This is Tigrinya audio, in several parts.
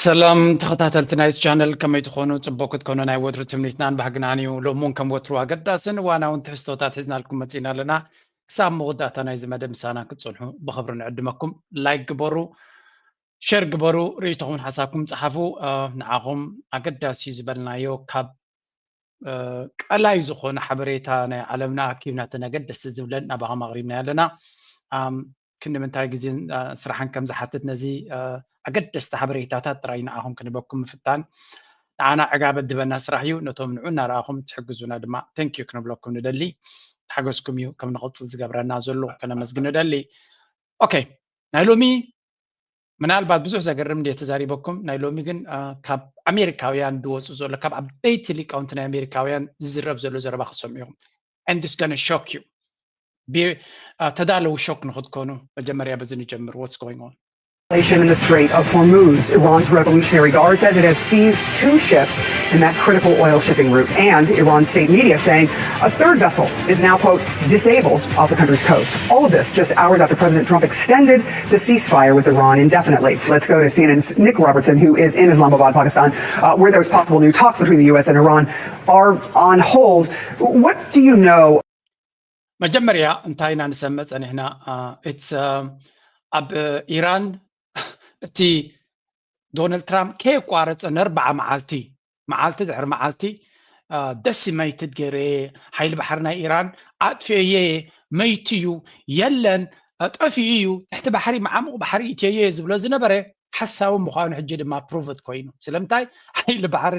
ሰላም ተኸታተልቲ ናይዚ ቻነል፣ ከመይ ትኾኑ? ጽቡቕ ክትኮኑ ናይ ወትሩ ትምኒትናን ባህግናን እዩ። ሎሚ እውን ከም ወትሩ ኣገዳስን እዋናውን ትሕዝቶታት ሒዝናልኩም መጺእና ኣለና። ክሳብ መወዳእታ ናይዚ መደብ ምሳና ክትጸንሑ ብኽብሪ ንዕድመኩም። ላይክ ግበሩ፣ ሸር ግበሩ፣ ርእይቶኹምን ሓሳብኩም ጸሓፉ። ንዓኹም ኣገዳሲ ዝበልናዮ ካብ ቀላይ ዝኾነ ሓበሬታ ናይ ዓለምና ኣኪብና፣ ተን ኣገደስቲ ዝብለን ናባኹም ኣቕሪብና ኣለና። ክንዲ ምንታይ ግዜን ስራሕን ከም ዝሓትት ነዚ ኣገደስቲ ሓበሬታታት ጥራይ ንዓኹም ክንበኩም ምፍታን ንዓና ዕጋበት ድበና ስራሕ እዩ። ነቶም ንዑ እናረኣኹም ትሕግዙና ድማ ቴንኪዩ ክንብለኩም ንደሊ። ሓገዝኩም እዩ ከም ንቕፅል ዝገብረና ዘሎ ከነመስግን ንደሊ። ኦኬ፣ ናይ ሎሚ ምናልባት ብዙሕ ዘገርም እንደ ተዛሪበኩም፣ ናይ ሎሚ ግን ካብ ኣሜሪካውያን ዝወፁ ዘሎ፣ ካብ ዓበይቲ ሊቃውንቲ ናይ ኣሜሪካውያን ዝዝረብ ዘሎ ዘረባ ክሰምዑ ኢኹም። And it's gonna shock you. ተዳለዉ ሾክ ንክትኮኑ። መጀመርያ በዚ ንጀምር። What's going on? In the Strait of Hormuz, Iran's Revolutionary Guard says it has seized two ships in that critical oil shipping route, and Iran's state media saying a third vessel is now, quote, disabled off the country's coast. All of this just hours after President Trump extended the ceasefire with Iran indefinitely. Let's go to C N N's Nick Robertson, who is in Islamabad, Pakistan, uh, where those possible new talks between the U S and Iran are on hold. What do you know? መጀመርያ እንታይ ኢና ንሰምዕ ጸኒሕና? It's ኣብ ኢራን እቲ ዶናልድ ትራምፕ ከየቋረጸ ነርባዓ መዓልቲ መዓልቲ ድሕሪ መዓልቲ decimated ገይረየ፣ ሓይሊ ባሕሪ ናይ ኢራን ኣጥፍኤየ፣ መይቲ እዩ፣ የለን፣ ጠፊኡ እዩ፣ ትሕቲ ባሕሪ መዓሙቕ ባሕሪ እትየየ ዝብሎ ዝነበረ ሓሳዊ ምዃኑ ሕጂ ድማ ፕሩቭድ ኮይኑ። ስለምንታይ? ሓይሊ ባሕሪ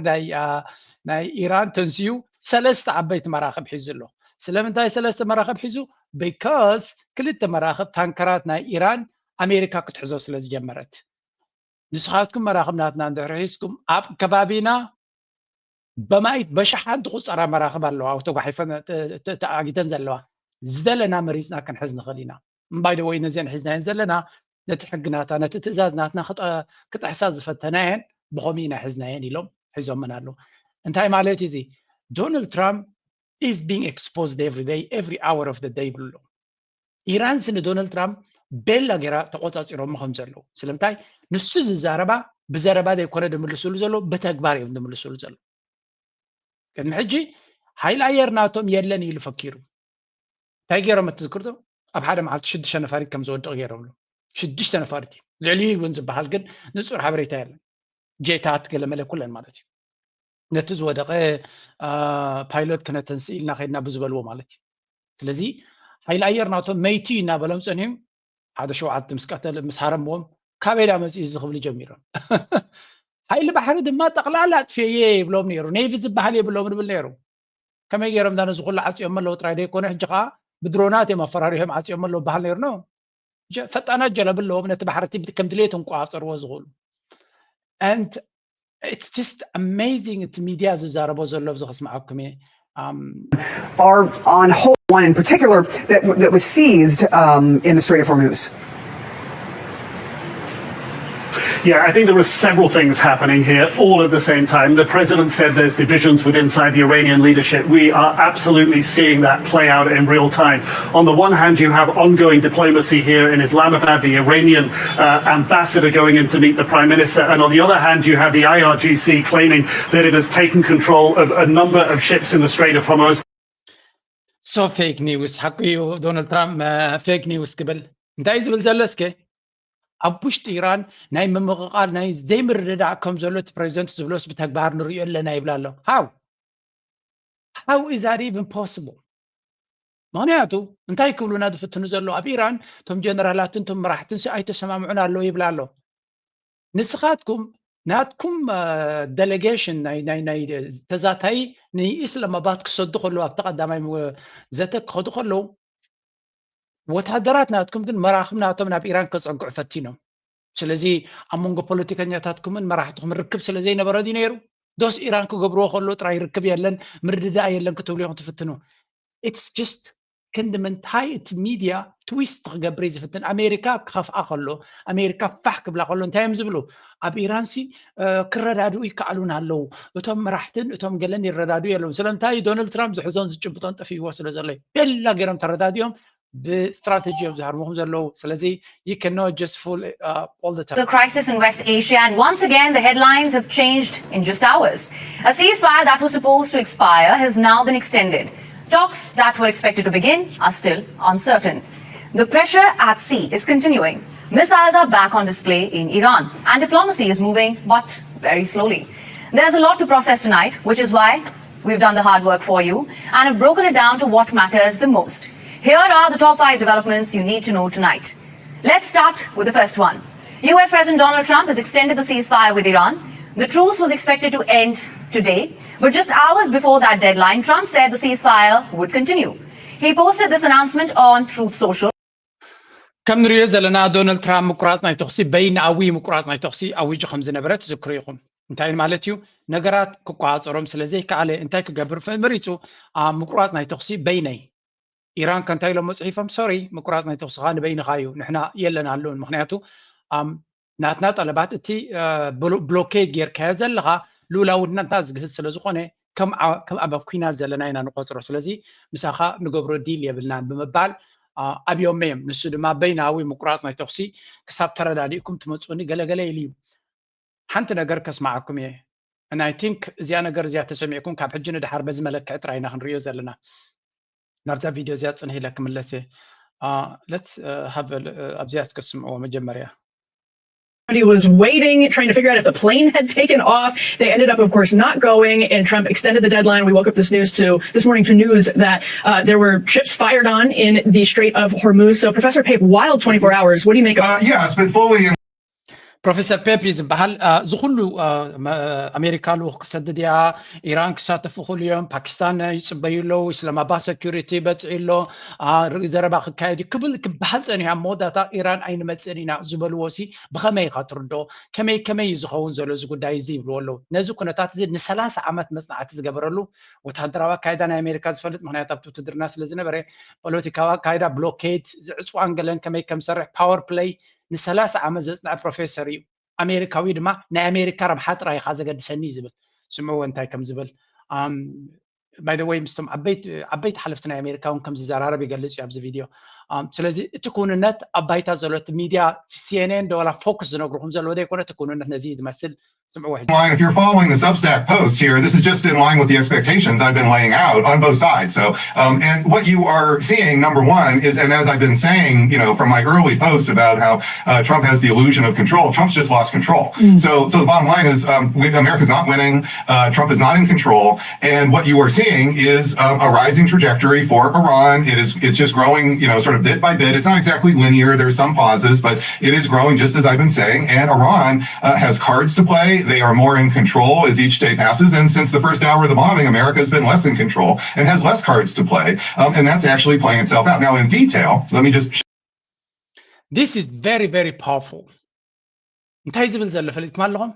ናይ ኢራን ተንስዩ ሰለስተ ዓበይቲ መራኽብ ሒዙ ኣሎ። ስለምንታይ ሰለስተ መራኽብ ሒዙ? ቢካዝ ክልተ መራኽብ ታንከራት ናይ ኢራን ኣሜሪካ ክትሕዞ ስለ ዝጀመረት። ንስኻትኩም መራኽብ ናትና እንድሕር ሒዝኩም፣ ኣብ ከባቢና በማይት በሽሓት ዝቑጸራ መራኽብ ኣለዋ፣ ኣብ ተጓሒፈን ተኣጊተን ዘለዋ። ዝደለና መሪጽና ክንሕዝ ንኽእል ኢና። ባይ ዘ ወይ ነዚአን ሒዝናየን ዘለና ነቲ ሕጊ ናታ፣ ነቲ ትእዛዝ ናትና ክጥሕሳ ዝፈተናየን ብኸምኡ ኢና ሒዝናየን ኢሎም ሒዞመን ኣለዉ። እንታይ ማለት እዩ እዚ? ዶናልድ ትራምፕ is being exposed every day, every hour of the day ይብሉ ኣለዉ። ኢራንስ ንዶናልድ ትራምፕ ቤላ ገይራ ተቆጻጺሮሞ ከም ዘለዉ። ስለምንታይ? ንሱ ዝዛረባ ብዘረባ ዘይኮነ ድምልስሉ ዘለዉ፣ ብተግባር እዮም ድምልስሉ ዘለዉ። ቅድሚ ሕጂ ሓይሊ ኣየር ናቶም የለን ኢሉ ፈኪሩ። እንታይ ገይሮም እትዝክርቶ? ኣብ ሓደ መዓልቲ ሽዱሽተ ነፋሪት ከም ዝወድቕ ገይሮምሉ። ሽዱሽተ ነፋሪት እዩ። ልዕሊኡ እውን ዝበሃል ግን ንጹር ሓበሬታ የለን። ጄታት ገለመለ ኩለን ማለት እዩ። ነቲ ዝወደቐ ፓይሎት ክነተንስእ ኢልና ከይድና ብዝበልዎ ማለት እዩ። ስለዚ ሓይሊ ኣየር ናቶም መይቲ እናበሎም ጸኒሑ ሓደ ሸውዓተ ምስ ቀተለ ምስ ሃረምዎም ካበይ ዳ መፂኡ እዚ ክብሉ ጀሚሮም። ሓይሊ ባሕሪ ድማ ጠቕላላ ኣጥፍየ ይብሎም ነይሩ። ኔቪ ዝበሃል የብሎም ንብል ነይሩ። ከመይ ገይሮም ዳ ነዚ ኩሉ ዓፅዮም ኣለዉ ጥራይ ዘይኮነ ሕጂ ከዓ ብድሮናት እዮም ኣፈራሪሆም ዓፅዮም ኣለዉ በሃል ነይሩ ነው። ፈጣናት ጀለብ ኣለዎም ነቲ ባሕርቲ ከም ድሌት እንቋፀርዎ ዝኽእሉ። And it's just amazing እቲ ሚድያ ዝዛረቦ ዘሎ ኣብዚ ከስምዓኩም እየ። Are on hold, one in particular that, that was seized um, in the Strait of Hormuz. Yeah, I think there are several things happening here all at the same time. The president said there's divisions within inside the Iranian leadership. We are absolutely seeing that play out in real time. On the one hand, you have ongoing diplomacy here in Islamabad, the Iranian uh, ambassador going in to meet the prime minister. And on the other hand, you have the I R G C claiming that it has taken control of a number of ships in the Strait of Hormuz. So fake news. ሓቁ እዩ ዶናልድ ትራምፕ ፌክ ኒውስ ክብል እንታይ ዝብል ዘሎ እስከ ኣብ ውሽጢ ኢራን ናይ ምምቕቓል ናይ ዘይምርድዳእ ከም ዘሎ እቲ ፕሬዚደንት ዝብሎስ ብተግባር ንሪኦ ኣለና ይብል ኣሎ። How? How is that even possible? ምክንያቱ እንታይ ክብሉና ዝፍትኑ ዘሎ ኣብ ኢራን እቶም ጀነራላትን እቶም መራሕትን ኣይተሰማምዑን ኣለዉ ይብል ኣሎ። ንስኻትኩም ናትኩም ዴሌጌሽን ናይ ናይ ናይ ተዛታይ ንኢስላማባድ ክሰዱ ከለዉ ኣብቲ ቀዳማይ ዘተ ክኸዱ ከለዉ ወታደራት ናትኩም ግን መራኽብ ናቶም ናብ ኢራን ከጸግዑ ፈቲኖም። ስለዚ ኣብ መንጎ ፖለቲከኛታትኩምን መራሕትኹም ርክብ ስለ ዘይነበረ ድዩ ነይሩ? ዶስ ኢራን ክገብርዎ ከሎ ጥራይ ርክብ የለን ምርድዳእ የለን ክትብሉ ኢኹም ትፍትኑ? It's just ክንዲ ምንታይ እቲ ሚድያ ትዊስት ክገብር እዩ ዝፍትን? ኣሜሪካ ክኸፍኣ ከሎ ኣሜሪካ ፋሕ ክብላ ከሎ እንታይ እዮም ዝብሉ? ኣብ ኢራንሲ ክረዳድኡ ይከኣሉን ኣለዉ እቶም መራሕትን እቶም ገለን ይረዳድኡ የለዉ። ስለምንታይ ዶናልድ ትራምፕ ዝሕዞን ዝጭብጦን ጠፊእዎ ስለ ዘሎ እዩ። ቤላ ገይሮም ተረዳዲኦም ብስትራቴጂ እዮም ዝሃርሙኹም ዘለዉ። ስለዚ you cannot just fool uh, all the time. The crisis in West Asia, and once again, the headlines have changed in just hours. A ceasefire that was supposed to expire has now been extended. Talks that were expected to begin are still uncertain. The pressure at sea is continuing. Missiles are back on display in Iran, and diplomacy is moving, but very slowly. There's a lot to process tonight, which is why we've done the hard work for you and have broken it down to what matters the most. Here are the top five developments you need to know tonight. Let's start with the first one. U S President Donald Trump has extended the ceasefire with Iran. The truce was expected to end today, but just hours before that deadline, Trump said the ceasefire would continue. He posted this announcement on Truth Social. ከም ንሪኦ ዘለና ዶናልድ ትራምፕ ምቁራፅ ናይ ተኹሲ በይናዊ ምቁራፅ ናይ ተኹሲ ኣዊጁ ከም ዝነበረ ትዝክሩ ኢኹም። እንታይ ማለት እዩ? ነገራት ክቆፃፀሮም ስለ ዘይከኣለ እንታይ ክገብር መሪፁ? ኣብ ምቁራፅ ናይ ተኹሲ በይነይ። ኢራን ከ እንታይ ኢሎም ፅሒፎም? ሶሪ፣ ምቁራፅ ናይ ተኹሲ ከዓ ንበይንኻ እዩ፣ ንሕና የለን ኣለውን። ምክንያቱ ናትና ጠለባት እቲ ብሎኬድ ጌርካዮ ዘለኻ ልኡላውነትና ዝግህስ ስለ ዝኾነ ከም ኣብ ኩናት ዘለና ኢና ንቆፅሮ። ስለዚ ምሳኻ ንገብሮ ዲል የብልናን ብምባል ኣብዮም እዮም። ንሱ ድማ በይናዊ ምቁራፅ ናይ ተኹሲ ክሳብ ተረዳዲእኩም ትመፁኒ ገለገለ ኢሉ እዩ። ሓንቲ ነገር ከስማዓኩም እየ። And I think እዚኣ ነገር እዚኣ ተሰሚዕኩም ካብ ሕጂ ንድሓር በዚ መለክዒ ጥራይ ኢና ክንሪኦ ዘለና። ናብዛ ቪድዮ እዚኣ ፅንሕ ኢለ ክምለስ እየ። Let's have ኣብዚኣ እስከ ስምዕዎ መጀመርያ። He was waiting, trying to figure out if the plane had taken off. They ended up, of course, not going, and Trump extended the deadline. We woke up this news to this morning to news that uh, there were ships fired on in the Strait of Hormuz. So, Professor Pape, wild twenty-four hours. What do you make of? Uh, yeah, it's been fully. ፕሮፌሰር ፔፒ ዝበሃል እዚ ኩሉ ኣሜሪካ ልኡኽ ክሰድድ እያ፣ ኢራን ክሳተፉ ክእሉ እዮም፣ ፓኪስታን ይፅበዩ ኣለዉ፣ ኢስላማባድ ሰኪሪቲ በፅሑ ኣሎ፣ ዘረባ ክካየድ እዩ ክብል ክበሃል ፀኒሑ ኣብ መወዳእታ ኢራን ኣይንመፅእን ኢና ዝበልዎ ሲ ብኸመይ ኢኻ ትርድኦ? ከመይ ከመይ እዩ ዝኸውን ዘሎ እዚ ጉዳይ እዚ ይብልዎ ኣለዉ። ነዚ ኩነታት እዚ ንሰላሳ ዓመት መፅናዕቲ ዝገበረሉ ወታደራዊ ኣካይዳ ናይ ኣሜሪካ ዝፈልጥ ምክንያት ኣብቲ ውትድርና ስለ ዝነበረ ፖለቲካዊ ኣካይዳ ብሎኬድ ዝዕፅዋን ገለን ከመይ ከም ዝሰርሕ ፓወር ፕለይ ንሰላሳ ዓመት ዘፅንዐ ፕሮፌሰር እዩ። ኣሜሪካዊ ድማ ናይ ኣሜሪካ ረብሓ ጥራይ ኢኻ ዘገድሰኒ እዩ ዝብል። ስምዕዎ እንታይ ከም ዝብል። By the way ምስቶም ዓበይቲ ሓለፍቲ ናይ ኣሜሪካ እውን ከም ዝዘራረብ ይገልፅ እዩ ኣብዚ ቪድዮ። ስለዚ እቲ ክውንነት ኣብ ባይታ ዘሎ እቲ ሚድያ ሲኤንኤን ዶ ዋላ ፎክስ ዝነግርኹም ዘለዎ ዘይኮነ እቲ ክውንነት ነዚ እዩ ዝመስል። ስምዕዎ ሕጂ። Line, if you're following the Substack post here, this is just in line with the expectations I've been laying out on both sides. So, um, and what you are seeing, number one, is, and as I've been saying, you know, from my early post about how uh, Trump has the illusion of control, Trump's just lost control. So, so the bottom line is, um, we, America's not winning. Uh, Trump is not in control. And what you are seeing is um, a rising trajectory for Iran. It is, it's just growing, you know, sort of bit by bit. It's not exactly linear. There's some pauses, but it is growing just as I've been saying. And Iran uh, has cards to play. They are more in control as each day passes. And since the first hour of the bombing, America has been less in control and has less cards to play. Um, and that's actually playing itself out. Now, in detail, let me just. This is very, very powerful. እንታይ ዝብል ዘሎ ፈሊጥኩም ኣለኹም?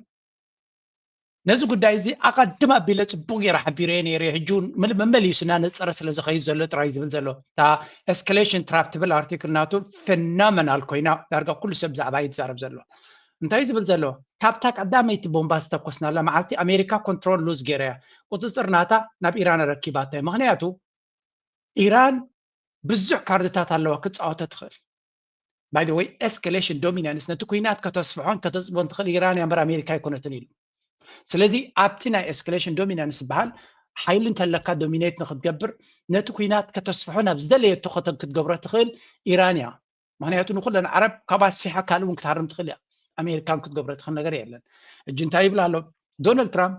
ነዚ ጉዳይ እዚ ኣቐድም ኣቢለ ፅቡቅ ገይረ ሓቢረዮ ነይረ። ሕጂ እውን መመሊሱ እናነፀረ ስለ ዝኸይድ ዘሎ ጥራይ ዝብል ዘሎ እታ ኤስካሌሽን ትራፕ ትብል ኣርቲክል ናቱ ፌኖመናል ኮይና ዳርጋ ኩሉ ሰብ ብዛዕባ እዩ ዝዛረብ ዘሎ። እንታይ ዝብል ዘሎ? ካብታ ቀዳመይቲ ቦምባ ዝተኮስናላ መዓልቲ ኣሜሪካ ኮንትሮል ሉዝ ገይራ እያ። ቁፅፅር ናታ ናብ ኢራን ኣረኪባታ እያ። ምክንያቱ ኢራን ብዙሕ ካርድታት ኣለዋ ክፃወተ ትኽእል። By the way, escalation dominance ነቲ ኩናት ከተስፍሖን ከተፅቦን ትኽእል ኢራን እያ እምበር ኣሜሪካ ኣይኮነትን ኢሉ። ስለዚ ኣብቲ ናይ ኤስካሌሽን ዶሚናንስ ዝበሃል ሓይሊ እንተለካ ዶሚኔት ንክትገብር ነቲ ኩናት ከተስፍሖ ናብ ዝደለየቶ ከተን ክትገብሮ ትኽእል ኢራን እያ። ምክንያቱ ንኩለን ዓረብ ካብ ኣስፊሓ ካልእ እውን ክትሃርም ትኽእል እያ። ኣሜሪካን ክትገብሮ ትኽእል ነገር የለን። እጂ እንታይ ይብል ኣሎ ዶናልድ ትራምፕ?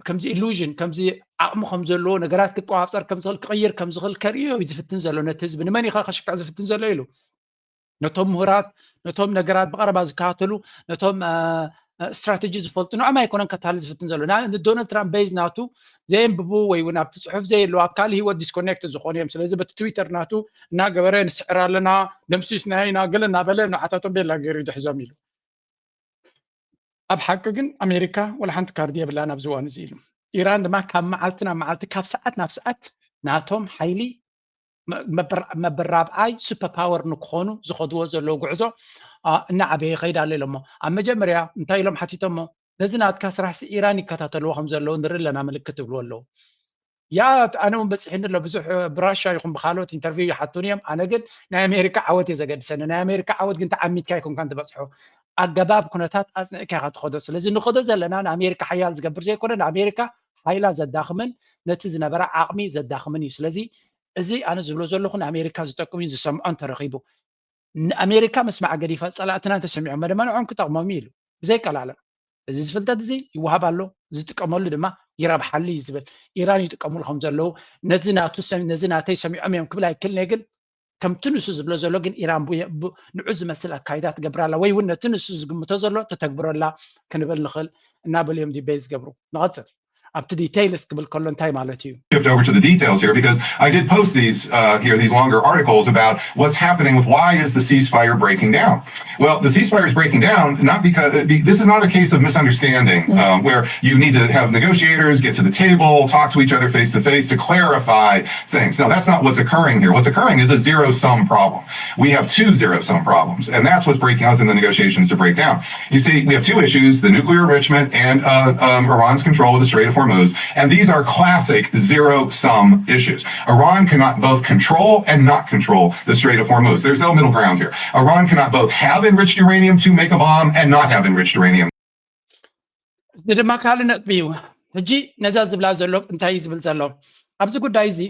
ከምዚ ኢሉዥን ከምዚ ዓቕሚ ከም ዘለዎ ነገራት ክቆፃፀር ከም ዝኽእል ክቕይር ከም ዝኽእል ከርእዮ እዩ ዝፍትን ዘሎ ነቲ ህዝቢ። ንመን ኢኻ ከሽክዕ ዝፍትን ዘሎ ኢሉ ነቶም ምሁራት ነቶም ነገራት ብቐረባ ዝከታተሉ ነቶም ስትራቴጂ ዝፈልጡ ንዕኦም ኣይኮነን ከታልል ዝፍትን ዘሎ። ንዶናልድ ትራምፕ በይዝ ናቱ ዘየንብቡ ወይ እውን ኣብቲ ፅሑፍ ዘየለዉ ኣብ ካልእ ህይወት ዲስኮኔክት ዝኾኑ እዮም። ስለዚ በቲ ትዊተር ናቱ እናገበረ ንስዕር ኣለና ደምሲስና ኢና ገለ እናበለ ንዓታቶም ቤላ ገይሩ ይድሕዞም ኢሉ። ኣብ ሓቂ ግን ኣሜሪካ ወላ ሓንቲ ካርዲ የብላን ኣብዚ እዋን እዚ ኢሉ። ኢራን ድማ ካብ መዓልቲ ናብ መዓልቲ ካብ ሰዓት ናብ ሰዓት ናቶም ሓይሊ መበራብኣይ ሱፐር ፓወር ንክኾኑ ዝኸድዎ ዘለዉ ጉዕዞ እናዓበየ ይኸይድ ኣሎ ኢሎሞ። ኣብ መጀመርያ እንታይ ኢሎም ሓቲቶሞ? ነዚ ናትካ ስራሕሲ ኢራን ይከታተልዎ ከም ዘለዉ ንርኢ ኣለና ምልክት ይብልዎ ኣለዉ። ያ ኣነ እውን በፂሕኒ ኣሎ ብዙሕ። ብራሻ ይኹን ብካልኦት ኢንተርቪው ይሓቱን እዮም። ኣነ ግን ናይ ኣሜሪካ ዓወት እየ ዘገድሰኒ። ናይ ኣሜሪካ ዓወት ግን ተዓሚትካ ኣይኮንካን ትበፅሖ። ኣገባብ ኩነታት ኣፅኒዕካ ኢኻ ትኸዶ። ስለዚ ንኸዶ ዘለና ንኣሜሪካ ሓያል ዝገብር ዘይኮነ ንኣሜሪካ ሓይላ ዘዳኽምን ነቲ ዝነበረ ዓቕሚ ዘዳኽምን እዩ። ስለዚ እዚ ኣነ ዝብሎ ዘለኹ ንኣሜሪካ ዝጠቅም እዩ። ዝሰምዖ እንተረኺቡ ንኣሜሪካ ምስማዕ ገዲፋ ፀላእትና እንተሰሚዖም ድማ ንዖም ክጠቕሞም እዩ ኢሉ ብዘይቀላለም። እዚ ዝፍልጠት እዚ ይወሃብ ኣሎ፣ ዝጥቀመሉ ድማ ይረብሓሉ እዩ ዝብል። ኢራን ይጥቀምሉ ከም ዘለዉ ነዚ ናቱ ሰሚ- ነዚ ናተይ ሰሚዖም እዮም ክብል ኣይክልንየ። ግን ከምቲ ንሱ ዝብሎ ዘሎ ግን ኢራን ቡ- ቡ- ንዑ ዝመስል ኣካይዳ ትገብር ኣላ ወይ እውን ነቲ ንሱ ዝግምቶ ዘሎ ተተግብሮ ኣላ ክንብል ንኽእል እናበሉ እዮም ዲቤት ዝገብሩ። ንቐፅል። ኣብቲ ዲቴይልስ ክብል ከሎ እንታይ ማለት እዩ? Shift over to the details here because I did post these uh, here these longer articles about what's happening with why is the ceasefire breaking down. Well, the ceasefire is breaking down not because uh, the- this is not a case of misunderstanding um, where you need to have negotiators get to the table, talk to each other face to face to clarify things. No, that's not what's occurring here. What's occurring is a zero sum problem. We have two zero sum problems, and that's what's breaking us in the negotiations to break down. You see, we have two issues: the nuclear enrichment and uh, um, Iran's control of the Strait of Hormuz. And these are classic zero sum issues. Iran cannot both control and not control the Strait of Hormuz. There's no middle ground here. Iran cannot both have enriched uranium to make a bomb and not have enriched uranium. እዚ ድማ ካልእ ነጥቢ እዩ። ሕጂ ነዛ ዝብላ ዘሎ እንታይ እዩ ዝብል ዘሎ ኣብዚ ጉዳይ እዚ?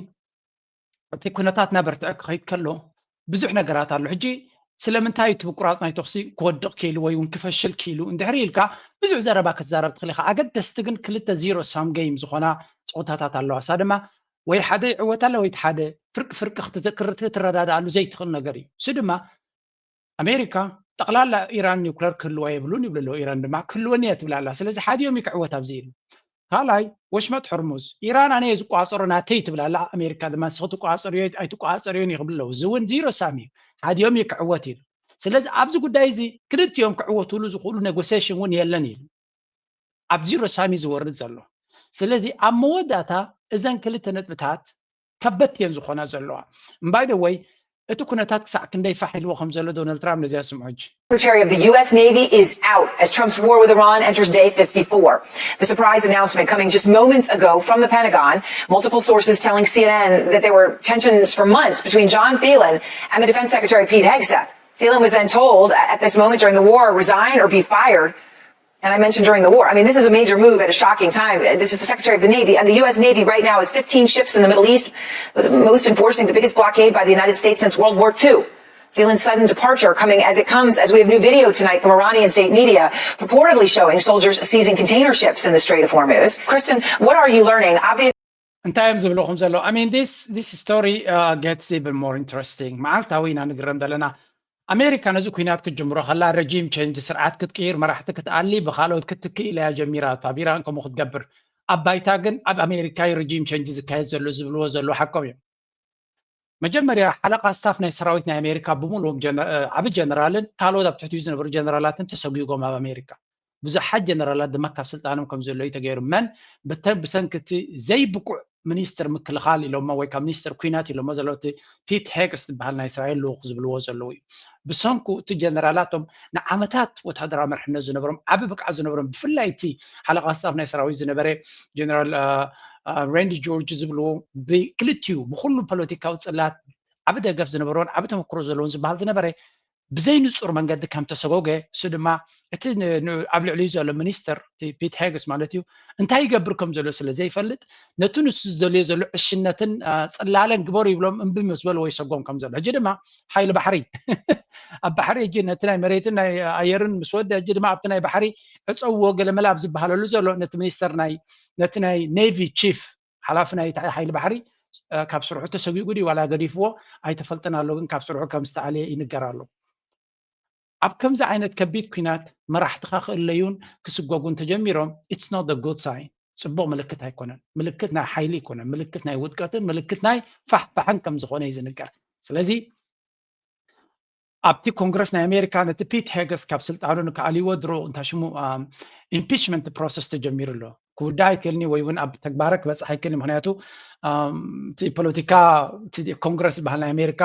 እቲ ኩነታት እናበርትዐ ክኸይድ ከሎ ብዙሕ ነገራት ኣሎ። ሕጂ ስለምንታይ እቲ ምቁራፅ ናይ ተኹሲ ክወድቕ ክኢሉ ወይ እውን ክፈሽል ክኢሉ እንድሕሪ ኢልካ ብዙሕ ዘረባ ክትዛረብ ትኽእል ኢኻ። ኣገደስቲ ግን ክልተ ዚሮ ሳም ገይም ዝኾና ፀወታታት ኣለዋ። እሳ ድማ ወይ ሓደ ይዕወት ኣለ ወይ ሓደ ፍርቂ ፍርቂ ክትረዳድኣሉ ዘይትኽእል ነገር እዩ። እሱ ድማ ኣሜሪካ ጠቕላላ ኢራን ኒውክለር ክህልዋ የብሉን ይብሉ ኣለዉ። ኢራን ድማ ክህልወኒ እየ ትብል ኣላ። ስለዚ ሓዲኦም እዩ ክዕወት ኣብዚ ኢሉ። ካልኣይ ወሽመጥ ሕርሙዝ ኢራን ኣነ እየ ዝቋፀሮ ናተይ ትብል ኣላ። ኣሜሪካ ድማ ንስኺ ትቋፀርዮ ኣይትቋፀርዮን እዩ ክብል ኣለዉ። እዚ እውን ዚሮ ሳም እዩ። ሓዲኦም እዩ ክዕወት ኢሉ። ስለዚ ኣብዚ ጉዳይ እዚ ክልቲኦም ክዕወትሉ ዝኽእሉ ኔጎሲሽን እውን የለን ኢሉ። ኣብ ዚሮ ሳም እዩ ዝወርድ ዘሎ። ስለዚ ኣብ መወዳእታ እዘን ክልተ ነጥብታት ከበድቲ እየን ዝኾና ዘለዋ። እምባይ ደወይ እቲ ኩነታት ክሳዕ ክንደይ ፋሕ ኢልዎ ከም ዘሎ ዶናልድ ትራምፕ ነዚኣ ስምዑ ሕጂ። Secretary of the U S Navy is out as Trump's war with Iran enters day fifty-four. The surprise announcement coming just moments ago from the Pentagon. Multiple sources telling C N N that there were tensions for months between John Phelan and the Defense Secretary Pete Hegseth. Phelan was then told at this moment during the war, resign or be fired. And I mentioned during the war. I mean, this is a major move at a shocking time. This is the Secretary of the Navy, and the U S Navy right now is fifteen ships in the Middle East, with most enforcing the biggest blockade by the United States since World War Two. Phelan's sudden departure coming as it comes as we have new video tonight from Iranian state media purportedly showing soldiers seizing container ships in the Strait of Hormuz. Kristen, what are you learning? Obviously, እንታይ እዮም ዝብሉ ከም ዘለዉ? I mean, this, this story uh, gets even more interesting. መዓልታዊ ኢና ንግረም ዘለና። ኣሜሪካ ነዚ ኩናት ክትጅምሮ ከላ ረጂም ቸንጅ ስርዓት ክትቅይር መራሕቲ ክትኣሊ ብካልኦት ክትክእ ኢላ እያ ጀሚራ። ኣብ ኢራን ከምኡ ክትገብር ኣብ ባይታ ግን ኣብ ኣሜሪካ እዩ ረጂም ቸንጅ ዝካየድ ዘሎ ዝብልዎ ዘለዉ ሓቆም እዮም። መጀመርያ ሓለቓ ስታፍ ናይ ሰራዊት ናይ ኣሜሪካ ብምሉኦም ዓቢ ጀነራልን ካልኦት ኣብ ትሕቲኡ ዝነበሩ ጀነራላትን ተሰጒጎም ኣብ ኣሜሪካ። ብዙሓት ጀነራላት ድማ ካብ ስልጣኖም ከም ዘለዩ ተገይሩ። መን ብሰንኪ እቲ ዘይብቁዕ ሚኒስትር ምክልኻል ኢሎሞ ወይ ካብ ሚኒስትር ኩናት ኢሎሞ ዘለዉ እቲ ፒት ሄግስ ዝበሃል ናይ እስራኤል ልኡኽ ዝብልዎ ዘለዉ እዩ። ብሰንኩ እቲ ጀነራላቶም ንዓመታት ወታደራዊ መርሕነት ዝነበሮም ዓቢ ብቅዓት ዝነበሮም ብፍላይ እቲ ሓለቓ ስታፍ ናይ ሰራዊት ዝነበረ ጀነራል ሬንዲ ጆርጅ ዝብልዎ ብክልቲኡ ብኩሉ ፖለቲካዊ ጽላት ዓቢ ደገፍ ዝነበሮን ዓቢ ተመክሮ ዘለዎን ዝበሃል ዝነበረ ብዘይንጹር መንገዲ ከም ተሰጎገ እሱ ድማ እቲ ኣብ ልዕሊኡ ዘሎ ሚኒስትር ፒት ሄግስ ማለት እዩ እንታይ ይገብር ከም ዘሎ ስለ ዘይፈልጥ ነቲ ንሱ ዝደልዮ ዘሎ ዕሽነትን ጽላለን ግበሩ ይብሎም እምቢ ምስ በልዎ ይሰጎም ከም ዘሎ ሕጂ ድማ ሓይሊ ባሕሪ ኣብ ባሕሪ ሕጂ ነቲ ናይ መሬትን ናይ ኣየርን ምስ ወደ ሕጂ ድማ ኣብቲ ናይ ባሕሪ ዕፀውዎ ገለመለ ኣብ ዝበሃለሉ ዘሎ ነቲ ሚኒስተር ናይ ነቲ ናይ ኔቪ ቺፍ ሓላፊ ናይ ሓይሊ ባሕሪ ካብ ስርሑ ተሰጒጉ ድዩ ዋላ ገዲፍዎ ኣይተፈልጠን ኣሎ ግን ካብ ስርሑ ከም ዝተኣለየ ይንገር ኣሎ ኣብ ከምዚ ዓይነት ከቢድ ኩናት መራሕትኻ ክእለዩን ክስጎጉን ተጀሚሮም it's not a good sign ጽቡቕ ምልክት ኣይኮነን ምልክት ናይ ሓይሊ ኣይኮነን ምልክት ናይ ውድቀትን ምልክት ናይ ፋሕፋሕን ከም ዝኾነ እዩ ዝንገር ስለዚ ኣብቲ ኮንግረስ ናይ ኣሜሪካ ነቲ ፒት ሄገስ ካብ ስልጣኑ ንክኣልይዎ ድሮ እንታይ ሽሙ ኢምፒችመንት ፕሮሰስ ተጀሚሩ ኣሎ ክውዳ ኣይክእልኒ ወይ እውን ኣብ ተግባረ ክበፅሕ ኣይክእልኒ ምክንያቱ እቲ ፖለቲካ ኮንግረስ ዝበሃል ናይ ኣሜሪካ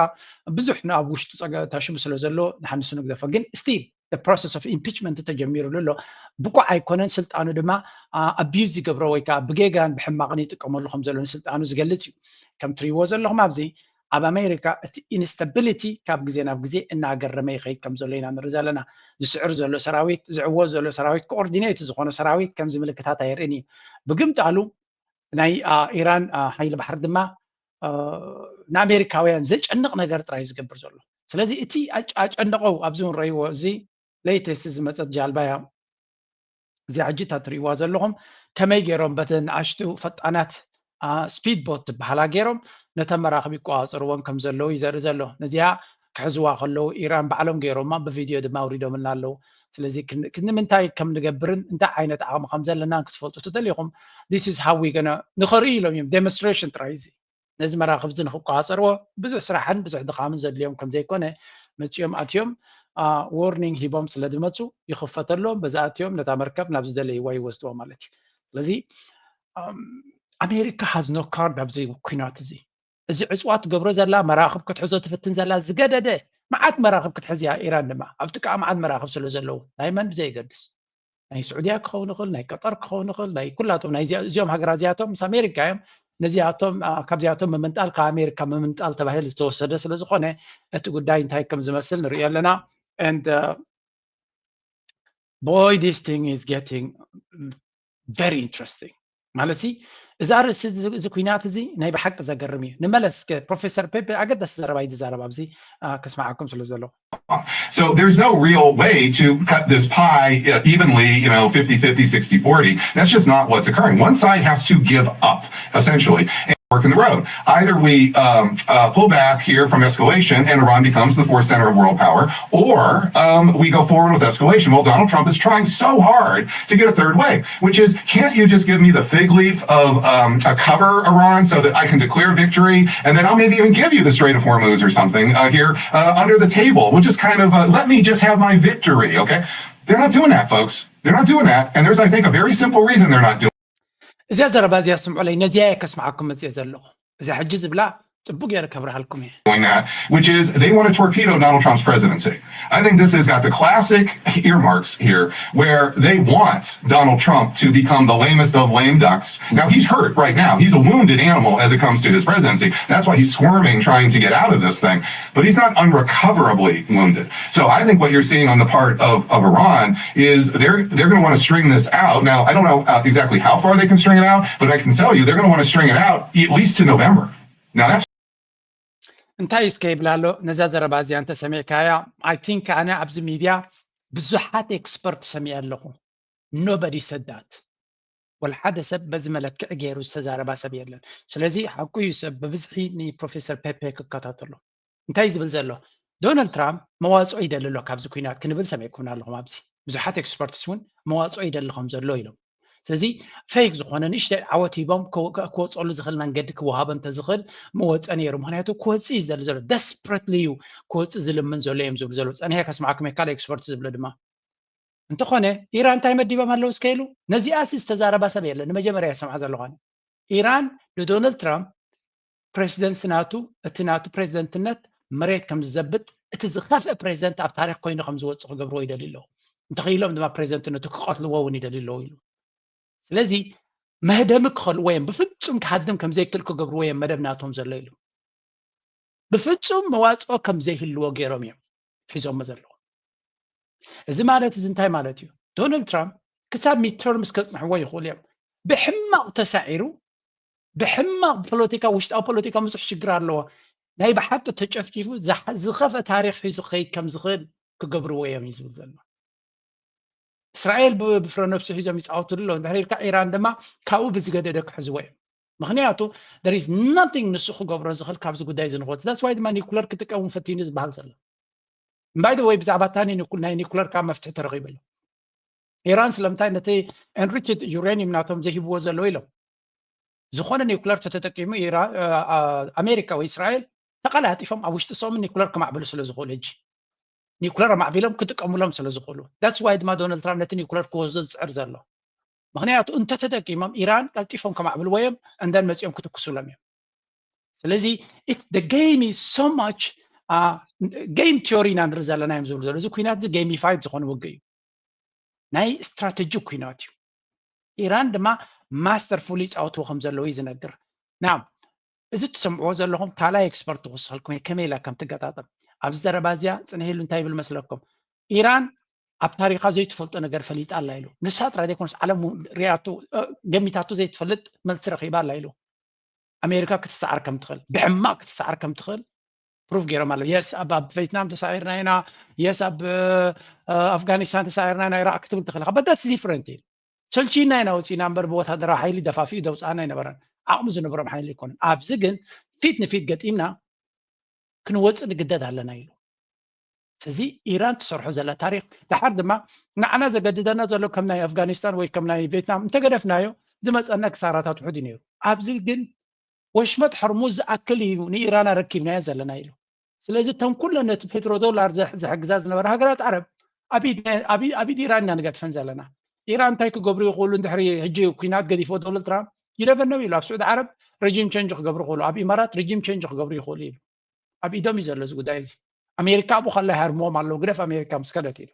ብዙሕ ንኣብ ውሽጡ እንታይ ሽሙ ስለ ዘሎ ንሓንሱ ንግደፎ ግን ስቲል process of impeachment ተጀሚሩሉ ኣሎ። ብቁዕ ኣይኮነን፣ ስልጣኑ ድማ abuse ይገብሮ ወይ ከዓ ብጌጋን ብሕማቕን ይጥቀመሉ ከም ዘሎ ንስልጣኑ ዝገልጽ እዩ። ከም ትሪእዎ ዘለኹም ኣብዚ ኣብ ኣሜሪካ እቲ instability ካብ ግዜ ናብ ግዜ እናገረመ ይኸይድ ከም ዘሎ ኢና ንርኢ ዘለና። ዝስዕር ዘሎ ሰራዊት፣ ዝዕወት ዘሎ ሰራዊት፣ coordinate ዝኾነ ሰራዊት ከምዚ ምልክታት ኣየርእን እዩ። ብግምጣሉ ናይ ኢራን ሓይሊ ባሕሪ ድማ ንኣሜሪካውያን ዘጨንቕ ነገር ጥራይ ዝገብር ዘሎ። ስለዚ እቲ ኣጨነቐው ኣብዚ ንረእይዎ እዚ latest ዝመፀት ጃልባ እያ። እዚኣ ሕጂ እታ ትርእይዋ ዘለኹም ከመይ ገይሮም በተን ንኣሽቱ ፈጣናት speed boat ትበሃላ ገይሮም ነተን መራኽብ ይቆፃፀርወን ከም ዘለዉ እዩ ዘርኢ ዘሎ። ነዚኣ ክሕዝዋ ከለዉ ኢራን ባዕሎም ገይሮማ፣ ብቪድዮ ድማ ኣውሪዶምልና ኣለዉ። ስለዚ ክንምንታይ ከም ንገብርን እንታይ ዓይነት ዓቕሚ ከም ዘለናን ክትፈልጡ ተደሊኹም this is how we gonna ንኸርኢ ኢሎም እዮም። Demonstration ጥራይ እዚ ነዚ መራኽብ እዚ ንክቆፃፀርዎ ብዙሕ ስራሕን ብዙሕ ድኻምን ዘድልዮም ከም ዘይኮነ መፂኦም ኣትዮም warning ሂቦም ስለ ዝመፁ ይኽፈተሎም፣ በዚ ኣትዮም ነታ መርከብ ናብ ዝደለይዋ ይወስድዎ ማለት እዩ። ስለዚ ኣሜሪካ has no card ኣብዚ ኩናት እዚ። እዚ ዕፅዋ ትገብሮ ዘላ፣ መራኽብ ክትሕዞ ትፍትን ዘላ ዝገደደ መዓት መራኽብ ክትሕዝ እያ ኢራን ድማ። ኣብ ጥቃ መዓት መራኽብ ስለ ዘለዉ ናይ መን ብዘየገድስ ናይ ስዑድያ ክኸውን ይኽእል፣ ናይ ቀጠር ክኸውን ይኽእል፣ ናይ ኩላቶም ናይ እዚኦም ሃገራት እዚኣቶም ምስ ኣሜሪካ እዮም። ነዚኣቶም ካብዚኣቶም ምምንጣል ካብ ኣሜሪካ ምምንጣል ተባሂሉ ዝተወሰደ ስለ ዝኾነ እቲ ጉዳይ እንታይ ከም ዝመስል ንሪኦ ኣለና። And boy, this thing is getting very interesting. ማለት እዚ ኣርእስቲ እዚ ኩናት እዚ ናይ ብሓቂ ዘገርም እዩ። ንመለስ እስከ ፕሮፌሰር ፔፔ ኣገዳሲ ዘረባ እዩ ዝዛረብ ኣብዚ ከስማዓኩም ስለ ዘለኹ። So there's no real way to cut this pie evenly, you know, fifty fifty, sixty forty. That's just not what's occurring. One side has to give up, essentially, and work in the road. Either we um, uh, pull back here from escalation and Iran becomes the fourth center of world power, or um, we go forward with escalation. Well, Donald Trump is trying so hard to get a third way, which is, can't you just give me the fig leaf of um, a cover, Iran, so that I can declare victory, and then I'll maybe even give you the Strait of Hormuz or something uh, here uh, under the table. We'll just kind of uh, let me just have my victory, okay? They're not doing that, folks. They're not doing that. And there's, I think, a very simple reason they're not doing እዚኣ ዘረባ እዚኣ ስምዑለይ፣ ነዚኣ እየ ከስምዓኩም መፅየ ዘለኹ። እዚኣ ሕጂ ዝብላ ፅቡቅ ገይረ ከብርሃልኩም እየ። Doing that, which is they want to torpedo Donald Trump's presidency. I think this has got the classic earmarks here where they want Donald Trump to become the lamest of lame ducks. Now, he's hurt right now. He's a wounded animal as it comes to his presidency. That's why he's squirming, trying to get out of this thing. But he's not unrecoverably wounded. So I think what you're seeing on the part of, of Iran is they're they're going to want to string this out. Now, I don't know uh, exactly how far they can string it out, but I can tell you they're going to want to string it out at least to November. Now, that's እንታይ እስከ ይብላ ኣሎ ነዛ ዘረባ እዚኣ እንተሰሚዕካያ? I think ኣነ ኣብዚ ሚድያ ብዙሓት expert ሰሚዐ ኣለኹ። Nobody said that. ወላ ሓደ ሰብ በዚ መለክዒ ገይሩ ዝተዛረባ ሰብ የለን። ስለዚ ሓቁ እዩ፣ ሰብ ብብዝሒ ንፕሮፌሰር ፔፔ ክከታተሎ። እንታይ ዝብል ዘሎ? ዶናልድ ትራምፕ መዋፅኦ ይደሊ ኣሎ ካብዚ ኩናት ክንብል ሰሚዕኩምና ኣለኹም። ኣብዚ ብዙሓት experts እውን መዋፅኦ ይደሊ ከም ዘሎ ኢሎም። ስለዚ fake ዝኾነ ንእሽተይ ዓወት ሂቦም ክወፀሉ ዝኽእል መንገዲ ክወሃቦ እንተዝኽእል መወፀ ነይሩ። ምክንያቱ ክወፅእ እዩ ዝደሊ ዘሎ፣ desperately እዩ ክወፅእ ዝልምን ዘሎ እዮም ዝብሉ ዘለዉ። ፀኒሐ ከስማዕኩም እየ ካልእ expert ዝብሎ ድማ። እንተኾነ ኢራን እንታይ መዲቦም ኣለዉ እስከ ኢሉ ነዚኣሲ ዝተዛረባ ሰብ የለን። ንመጀመርያ ይሰምዓ ዘለኹ ኣነ። ኢራን ንዶናልድ ትራምፕ ፕሬዚደንት ናቱ እቲ ናቱ ፕሬዚደንትነት መሬት ከም ዝዘብጥ እቲ ዝኸፍአ ፕሬዚደንት ኣብ ታሪክ ኮይኑ ከም ዝወፅእ ክገብርዎ ይደልዩ ኣለዉ። እንተኽኢሎም ድማ ፕሬዚደንትነቱ ክቐትልዎ እውን ይደልዩ ኣለዉ ኢሉ። ስለዚ መህደሚ ክኸልዎ እዮም፣ ብፍፁም ክሃድም ከም ዘይክእል ክገብርዎ እዮም መደብ ናቶም ዘሎ ኢሉ። ብፍፁም መዋፅኦ ከም ዘይህልዎ ገይሮም እዮም ሒዞሞ ዘለዉ። እዚ ማለት እዚ እንታይ ማለት እዩ? ዶናልድ ትራምፕ ክሳብ ሚድተርምስ ከፅንሕዎ ይኽእሉ እዮም። ብሕማቕ ተሳዒሩ፣ ብሕማቕ ፖለቲካ፣ ውሽጣዊ ፖለቲካ ብዙሕ ሽግር ኣለዎ። ናይ ብሓቂ ተጨፍጪፉ ዝኸፍአ ታሪክ ሒዙ ክኸይድ ከም ዝኽእል ክገብርዎ እዮም እዩ ዝብል ዘሎ። እስራኤል ብፍረ ነብሱ ሒዞም ይፃወትሉ ኣለዉ። እንድሕር ኢልካ ኢራን ድማ ካብኡ ብዝገደደ ክሕዝዎ እዮም። ምክንያቱ there is nothing ንሱ ክገብሮ ዝኽእል ካብዚ ጉዳይ እዚ ንክወፅእ። That's why ድማ ኒኩለር ክጥቀም ፈቲኑ ዝበሃል ዘሎ። By the way ብዛዕባ እታ ናይ ኒኩለር ከዓ መፍትሒ ተረኺቡ ኣሎ። ኢራን ስለምንታይ ነቲ enriched uranium ናቶም ዘይህብዎ ዘለዉ ኢሎም። ዝኾነ ኒኩለር ተተጠቂሙ ኣሜሪካ ወይ እስራኤል ተቐላጢፎም ኣብ ውሽጢ ሰሙን ኒኩለር ከማዕብሉ ስለ ዝኽእሉ ሕጂ ኒኩለር ኣማዕቢሎም ክጥቀሙሎም ስለ ዝኽእሉ that's why ድማ ዶናልድ ትራምፕ ነቲ ኒኩለር ክወስዶ ዝፅዕር ዘሎ። ምክንያቱ እንተተጠቂሞም ኢራን ቀልጢፎም ከማዕብልዎ እዮም and then መፂኦም ክትኩሱሎም እዮም። ስለዚ the game is so much game theory ኢና ንርኢ ዘለና እዮም ዝብሉ ዘሎ። እዚ ኩናት እዚ gamified ዝኾነ ውግእ እዩ። ናይ ስትራተጂ ኩናት እዩ። ኢራን ድማ masterfully ይፃወትዎ ከም ዘለዉ እዩ ዝነግር። ና እዚ ትሰምዕዎ ዘለኹም ካልኣይ ኤክስፐርት ክወስኸልኩም እየ ከመይ ኢላ ከም ትገጣጠም። ኣብዚ ዘረባ እዚኣ ፅንሕ ኢሉ እንታይ ይብል መስለኩም? ኢራን ኣብ ታሪኻ ዘይትፈልጦ ነገር ፈሊጣ ኣላ ኢሉ። ንሳ ጥራይ ዘይኮነስ ዓለም ሪኣቶ ገሚታቶ ዘይትፈልጥ መልሲ ረኺባ ኣላ ኢሉ። ኣሜሪካ ክትሰዓር ከም ትኽእል፣ ብሕማቕ ክትሰዓር ከም ትኽእል ፕሩፍ ገይሮም ኣለዉ። የስ ኣብ ቬትናም ተሳዒርና ኢና፣ የስ ኣብ ኣፍጋኒስታን ተሳዒርና ኢና ኢራቅ ክትብል ትኽእል ኢኻ። But that's different እዩ። ሰልቺና ኢና ወፂና እምበር ብወታደራዊ ሓይሊ ደፋፊኡ ዘውፅኣና ኣይነበረን። ዓቕሚ ዝነበሮም ሓይሊ ኣይኮነን። ኣብዚ ግን ፊት ንፊት ገጢምና ክንወፅእ ንግደድ ኣለና ኢሉ። ስለዚ ኢራን ትሰርሖ ዘላ ታሪክ ድሓር ድማ ንዓና ዘገድደና ዘሎ ከም ናይ ኣፍጋኒስታን ወይ ከም ናይ ቬትናም እንተገደፍናዮ ዝመፀና ክሳራታት ውሑድ እዩ ነይሩ። ኣብዚ ግን ወሽመጥ ሕርሙዝ ዝኣክል እዩ ንኢራን ኣረኪብናዮ ዘለና ኢሉ። ስለዚ እተን ኩለን ነቲ ፔትሮ ዶላር ዘሕግዛ ዝነበረ ሃገራት ዓረብ ኣብ ኢድ ኢራን ኢና ንገድፈን ዘለና። ኢራን እንታይ ክገብሩ ይኽእሉ እንድሕሪ ሕጂ ኩናት ገዲፎ ዶናልድ ትራምፕ ይደፈነው ኢሉ። ኣብ ስዑዲ ዓረብ ረጂም ቸንጅ ክገብሩ ይኽእሉ፣ ኣብ ኢማራት ረጂም ቸንጅ ክገብሩ ይኽእሉ ኢሉ። ኣብ ኢዶም እዩ ዘሎ እዚ ጉዳይ እዚ። ኣሜሪካ ኣብኡ ከላ ይሃርምዎም ኣለዉ፣ ግደፍ ኣሜሪካ ምስ ከደት ኢሉ።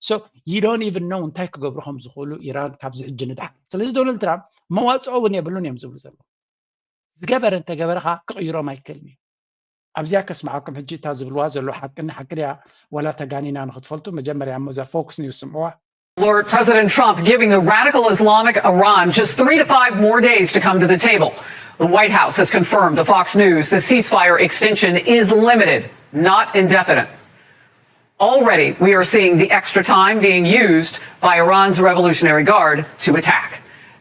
So you don't even know እንታይ ክገብሩ ከም ዝኽእሉ ኢራን ካብዚ ሕጂ ንድሓር። ስለዚ ዶናልድ ትራምፕ መዋፅኦ እውን የብሉን እዮም ዝብሉ ዘለዉ። ዝገበረ እንተገበረ ከዓ ክቕይሮም ኣይክእልን እዩ። ኣብዚኣ ከስምዓኩም ሕጂ እታ ዝብልዋ ዘለዉ ሓቅን ሓቂ ድያ ዋላ ተጋኒና ንክትፈልጡ መጀመርያ እሞ እዛ ፎክስ ኒውስ ስምዕዋ። Lord President Trump giving the radical Islamic Iran just three to five more days to come to the table. The White House has confirmed to Fox News the ceasefire extension is limited, not indefinite. Already, we are seeing the extra time being used by Iran's Revolutionary Guard to attack.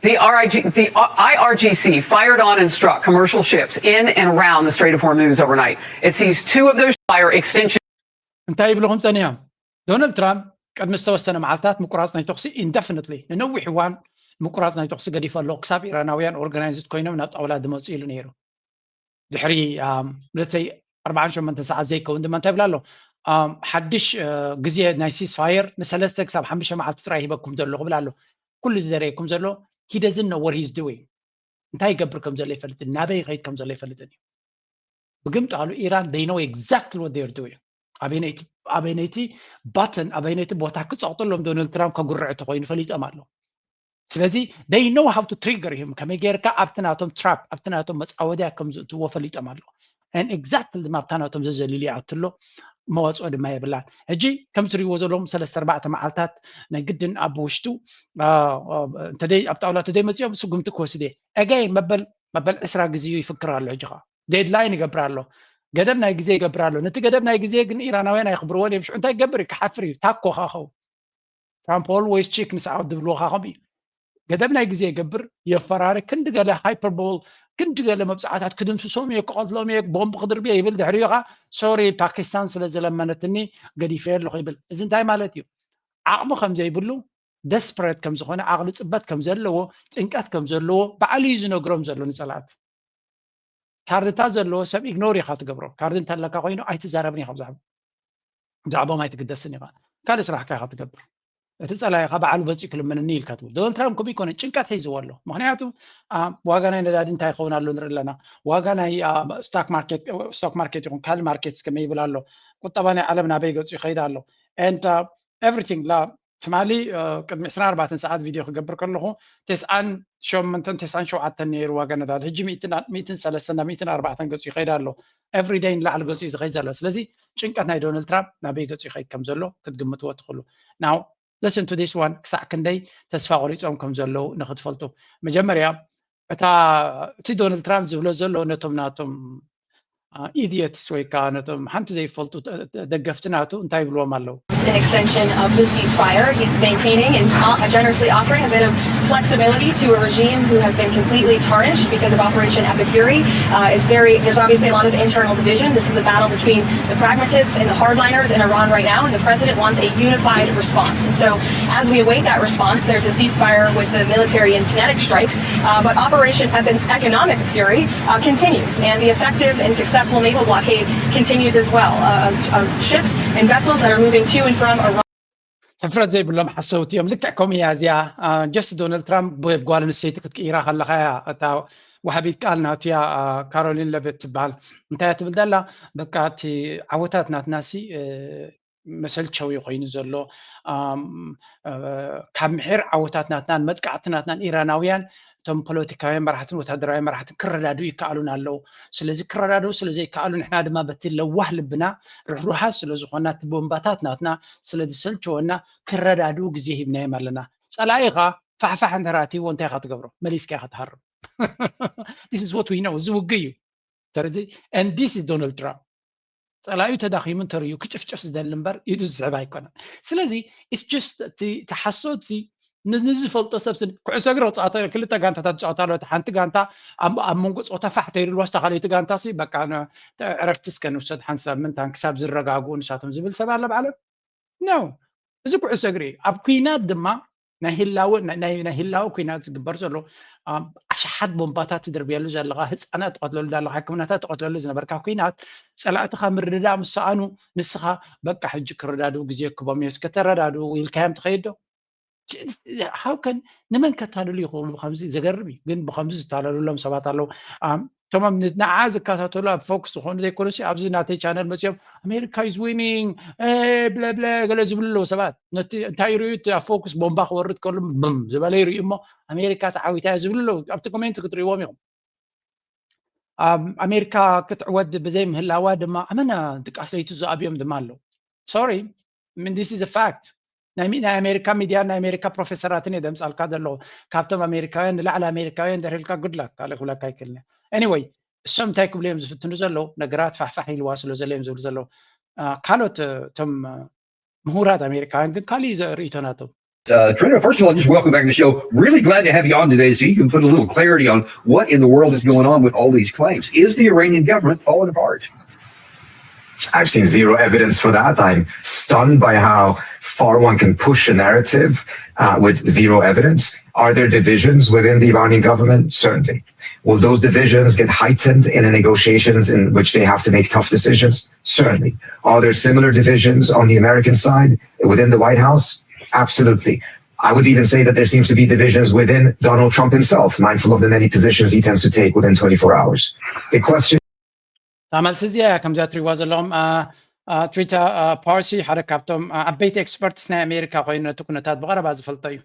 The, R I G, the I R G C fired on and struck commercial ships in and around the Strait of Hormuz overnight. It seized two of those fire extension እንታይ ይብልኹም ጸኒሖም? ዶናልድ ትራምፕ ቅድሚ ዝተወሰነ መዓልታት ምቁራፅ ናይ ተኹሲ indefinitely ንነዊሕ እዋን ምቁራፅ ናይ ተኹሲ ገዲፉ ኣሎ ክሳብ ኢራናውያን ኦርጋናይዝድ ኮይኖም ናብ ጣውላ ዝመፁ ኢሉ ነይሩ። ድሕሪ let's say ኣርባዓን ሸሞንተን ሰዓት ዘይከውን ድማ እንታይ ይብል ኣሎ? ሓድሽ ግዜ ናይ ሲስፋየር ንሰለስተ ክሳብ ሓሙሽተ መዓልቲ ጥራይ ሂበኩም ዘለኹ ይብል ኣሎ። ኩሉ እዚ ዘርእየኩም ዘሎ he doesn't know what he's doing። እንታይ ይገብር ከም ዘሎ ይፈልጥን ናበይ ይኸይድ ከም ዘሎ ይፈልጥን እዩ። ብግምጣሉ ኢራን they know exactly what they're doing። ኣበይነይቲ button ኣበይነይቲ ቦታ ክፀቕጥሎም ዶናልድ ትራምፕ ከጉርዕ ተኮይኑ ፈሊጦም ኣለዉ። ስለዚ they know how to trigger him። ከመይ ጌርካ ኣብቲ ናቶም ትራፕ ኣብቲ ናቶም መፃወድያ ከም ዝእትዎ ፈሊጦም ኣለዉ። And exactly ድማ ኣብታ ናቶም ዘዘሊሉ ይኣቱ ኣሎ። መዋፅኦ ድማ የብላን። ሕጂ ከም ትሪእዎ ዘለኹም ሰለስተ ኣርባዕተ መዓልታት ናይ ግድን ኣብ ውሽጡ እንተደይ ኣብ ጣውላ ተደይ መፂኦም ስጉምቲ ክወስድ እየ። Again መበል መበል ዕስራ ግዜ እዩ ይፍክር ኣሎ። ሕጂ ከዓ ዴድላይን ይገብር ኣሎ። ገደብ ናይ ግዜ ይገብር ኣሎ። ነቲ ገደብ ናይ ግዜ ግን ኢራናውያን ኣይኽብርዎን እዮም። ሽዑ እንታይ ይገብር እዩ? ክሓፍር እዩ። ታኮ ካኸው ትራምፕ always chickens out ዝብልዎ ካኸም እዩ። ገደብ ናይ ግዜ ይገብር፣ የፈራሪ። ክንዲ ገለ ሃይፐርቦል ክንዲ ገለ መብፅዓታት ክድምስሶም እየ፣ ክቐትሎም እየ፣ ቦምብ ክድርብ እየ ይብል። ድሕሪኡ ከዓ ሶሪ ፓኪስታን ስለ ዝለመነትኒ ገዲፈ ኣለኹ ይብል። እዚ እንታይ ማለት እዩ? ዓቕሚ ከም ዘይብሉ ደስፐሬት ከም ዝኾነ ዓቕሊ ፅበት ከም ዘለዎ ጭንቀት ከም ዘለዎ ባዕሉ እዩ ዝነግሮም ዘሎ ንፀላእቱ። ካርድታት ዘለዎ ሰብ ኢግኖር ኢኻ ትገብሮ። ካርድ እንተለካ ኮይኑ ኣይትዛረብን ኢኻ ብዛዕባ ብዛዕባኦም ኣይትግደስን ኢኻ። ካልእ ስራሕካ ኢኻ ትገብር። እቲ ፀላኢኻ ባዕሉ በፂኡ ክልምንኒ ኢልካ ትብል። ዶናልድ ትራምፕ ከምኡ ይኮነ ጭንቀት ሒዝዎ ኣሎ። ምክንያቱ ዋጋ ናይ ነዳዲ እንታይ ይኸውን ኣሎ ንርኢ ኣለና። ዋጋ ናይ ስቶክ ማርኬት ስቶክ ማርኬት ይኹን ካልእ ማርኬት ከመይ ይብል ኣሎ። ቁጠባ ናይ ዓለም ናበይ ገፁ ይኸይድ ኣሎ። And everything ላ ትማሊ ቅድሚ ዕስራን ኣርባዕተን ሰዓት ቪድዮ ክገብር ከለኹ ተስዓን ሸሞንተን ተስዓን ሸውዓተን ነይሩ ዋጋ ነዳዲ። ሕጂ ሚእትን ሰለስተን ናብ ሚእትን ኣርባዕተን ገፁ ይኸይድ ኣሎ። Every day ንላዕሊ ገፁ እዩ ዝኸይድ ዘሎ። ስለዚ ጭንቀት ናይ ዶናልድ ትራምፕ ናበይ ገፁ ይኸይድ ከም ዘሎ ክትግምትዎ ትኽእሉ። Now listen to this one ክሳዕ ክንደይ ተስፋ ቆሪፆም ከም ዘለዉ ንክትፈልጡ። መጀመርያ እታ እቲ ዶናልድ ትራምፕ ዝብሎ ዘሎ ነቶም ናቶም ኢዲየትስ ወይ ከዓ ነቶም ሓንቲ ዘይፈልጡ ደገፍቲ ናቱ እንታይ ይብልዎም ኣለዉ? An extension of the ceasefire. He's maintaining and uh, generously offering a bit of flexibility to a regime who has been completely tarnished because of Operation Epic Fury. Uh, it's very, there's obviously a lot of internal division. This is a battle between the pragmatists and the hardliners in Iran right now, and the president wants a unified response. And so as we await that response, there's a ceasefire with the military and kinetic strikes, uh, but Operation Epic Economic Fury uh, continues, and the effective and successful naval blockade continues as well uh, of, of ships and vessels that are moving to and from Iran. ሕፍረት ዘይብሎም ሓሰውቲ እዮም። ልክዕ ከምኡ እያ እዚኣ። ጀስት ዶናልድ ትራምፕ ብጓል ኣንስተይቲ ክትቅይራ ከለካ እያ እታ ወሃቢት ቃል ናትያ ካሮሊን ለቨት ትበሃል። እንታይ እያ ትብል ዘላ? በቃ እቲ ዓወታት ናትናሲ መሰልቸዊ ኮይኑ ዘሎ፣ ካብ ምሒር ዓወታት ናትናን መጥቃዕቲ ናትናን ኢራናውያን እቶም ፖለቲካውያን መራሕትን ወታደራዊ መራሕትን ክረዳድኡ ይከኣሉን ኣለዉ። ስለዚ ክረዳድኡ ስለ ዘይከኣሉ ንሕና ድማ በቲ ለዋህ ልብና ርህሩሃት ስለ ዝኾና እቲ ቦምባታት ናትና ስለ ዝሰልቸወና ክረዳድኡ ግዜ ሂብናዮም ኣለና። ጸላኢኻ ፋሕፋሕ እንድሕር ኣትይዎ እንታይ ኢኻ ትገብሮ? መሊስካ ኢኻ ትሃርም። This is what we know። እዚ ውግእ እዩ። ተረዚ and this is Donald Trump። ጸላዩ ተዳኺሙ እንተርእዩ ክጭፍጭፍ ዝደሊ እምበር ኢዱ ዝስዕብ ኣይኮነን። ስለዚ it's just እቲ ሓሶት እዚ ንዝፈልጦ ሰብ ስን ኩዕሶ እግሪ ክልተ ጋንታታት ዝፃወታ ኣለዎ። ሓንቲ ጋንታ ኣብ መንጎ ፀወታ ፋሕ ተይሩልዋ ስታ ካልኦይቲ ጋንታ ሲ በቃ ዕረፍቲ እስከ ንውሰድ ሓንሳብ ምንታን ክሳብ ዝረጋግኡ ንሳቶም ዝብል ሰብ ኣሎ ኣብ ዓለም ነው። እዚ ኩዕሶ እግሪ ኣብ ኩናት ድማ ናይ ህላወ ናይ ህላወ ኩናት ዝግበር ዘሎ ኣሽሓት ቦምባታት ትድርብየሉ ዘለኻ፣ ህፃናት ትቐትለሉ ዘለኻ፣ ሕክምናታት ትቐትለሉ ዝነበርካ ኩናት ፀላእትኻ ምርድዳእ ምስ ሰኣኑ ንስኻ በቃ ሕጂ ክረዳድኡ ግዜ ክቦም እዮ እስከ ተረዳድኡ ኢልካዮም ትኸይድ ዶ? ሃውከን ንመን ከታልሉ ይኽእሉ? ብከምዚ ዘገርም እዩ። ግን ብከምዚ ዝታለሉሎም ሰባት ኣለዉ። እቶም ንዓ ዝከታተሉ ኣብ ፎክስ ዝኾኑ ዘይኮኑሲ ኣብዚ ናተይ ቻነል መፅኦም ኣሜሪካ is winning ብለብለ ገለ ዝብሉ ኣለዉ ሰባት። ነቲ እንታይ ይርእዩ? ኣብ ፎክስ ቦምባ ክወርድ ከሉ ብም ዝበለ ይርእዩ እሞ ኣሜሪካ ተዓዊታ እያ ዝብሉ ኣለዉ። ኣብቲ ኮሜንት ክትርእዎም ኢኹም። ኣሜሪካ ክትዕወድ ብዘይ ምህላዋ ድማ ኣመና ድቃስ ለይቱ ዝኣብዮም ድማ ኣለዉ። ሶሪ this is a fact። ናይ ኣሜሪካ ሚድያን ናይ ኣሜሪካ ፕሮፌሰራትን እየ ደምፃልካ ዘለዉ። ካብቶም ኣሜሪካውያን ንላዕሊ ኣሜሪካውያን ድሕር ኢልካ ጉድላክ ካልእ ክብለካ ኣይክእልን። Anyway እሶም እንታይ ክብሉ እዮም ዝፍትኑ ዘለዉ? ነገራት ፋሕፋሕ ኢልዋ ስለ ዘሎ እዮም ዝብሉ ዘለዉ። ካልኦት እቶም ምሁራት ኣሜሪካውያን ግን ካልእ ርእይቶ ናቶም። Uh, Trina, first of all, just welcome back to the show. Really glad to have you on today so you can put a little clarity on what in the world is going on with all these claims. Is the Iranian government falling apart? I've seen zero evidence for that. I'm stunned by how far one can push a narrative uh, with zero evidence. Are there divisions within the Iranian government? Certainly. Will those divisions get heightened in the negotiations in which they have to make tough decisions? Certainly. Are there similar divisions on the American side within the White House? Absolutely. I would even say that there seems to be divisions within Donald Trump himself, mindful of the many positions he tends to take within twenty-four hours. The question እታ መልሲ እዚኣ እያ ከምዚኣ ትሪእዋ ዘለኹም። ትሪታ ፓርሲ ሓደ ካብቶም ዓበይቲ ኤክስፐርትስ ናይ ኣሜሪካ ኮይኑ ነቲ ኩነታት ብቐረባ ዝፈልጦ እዩ።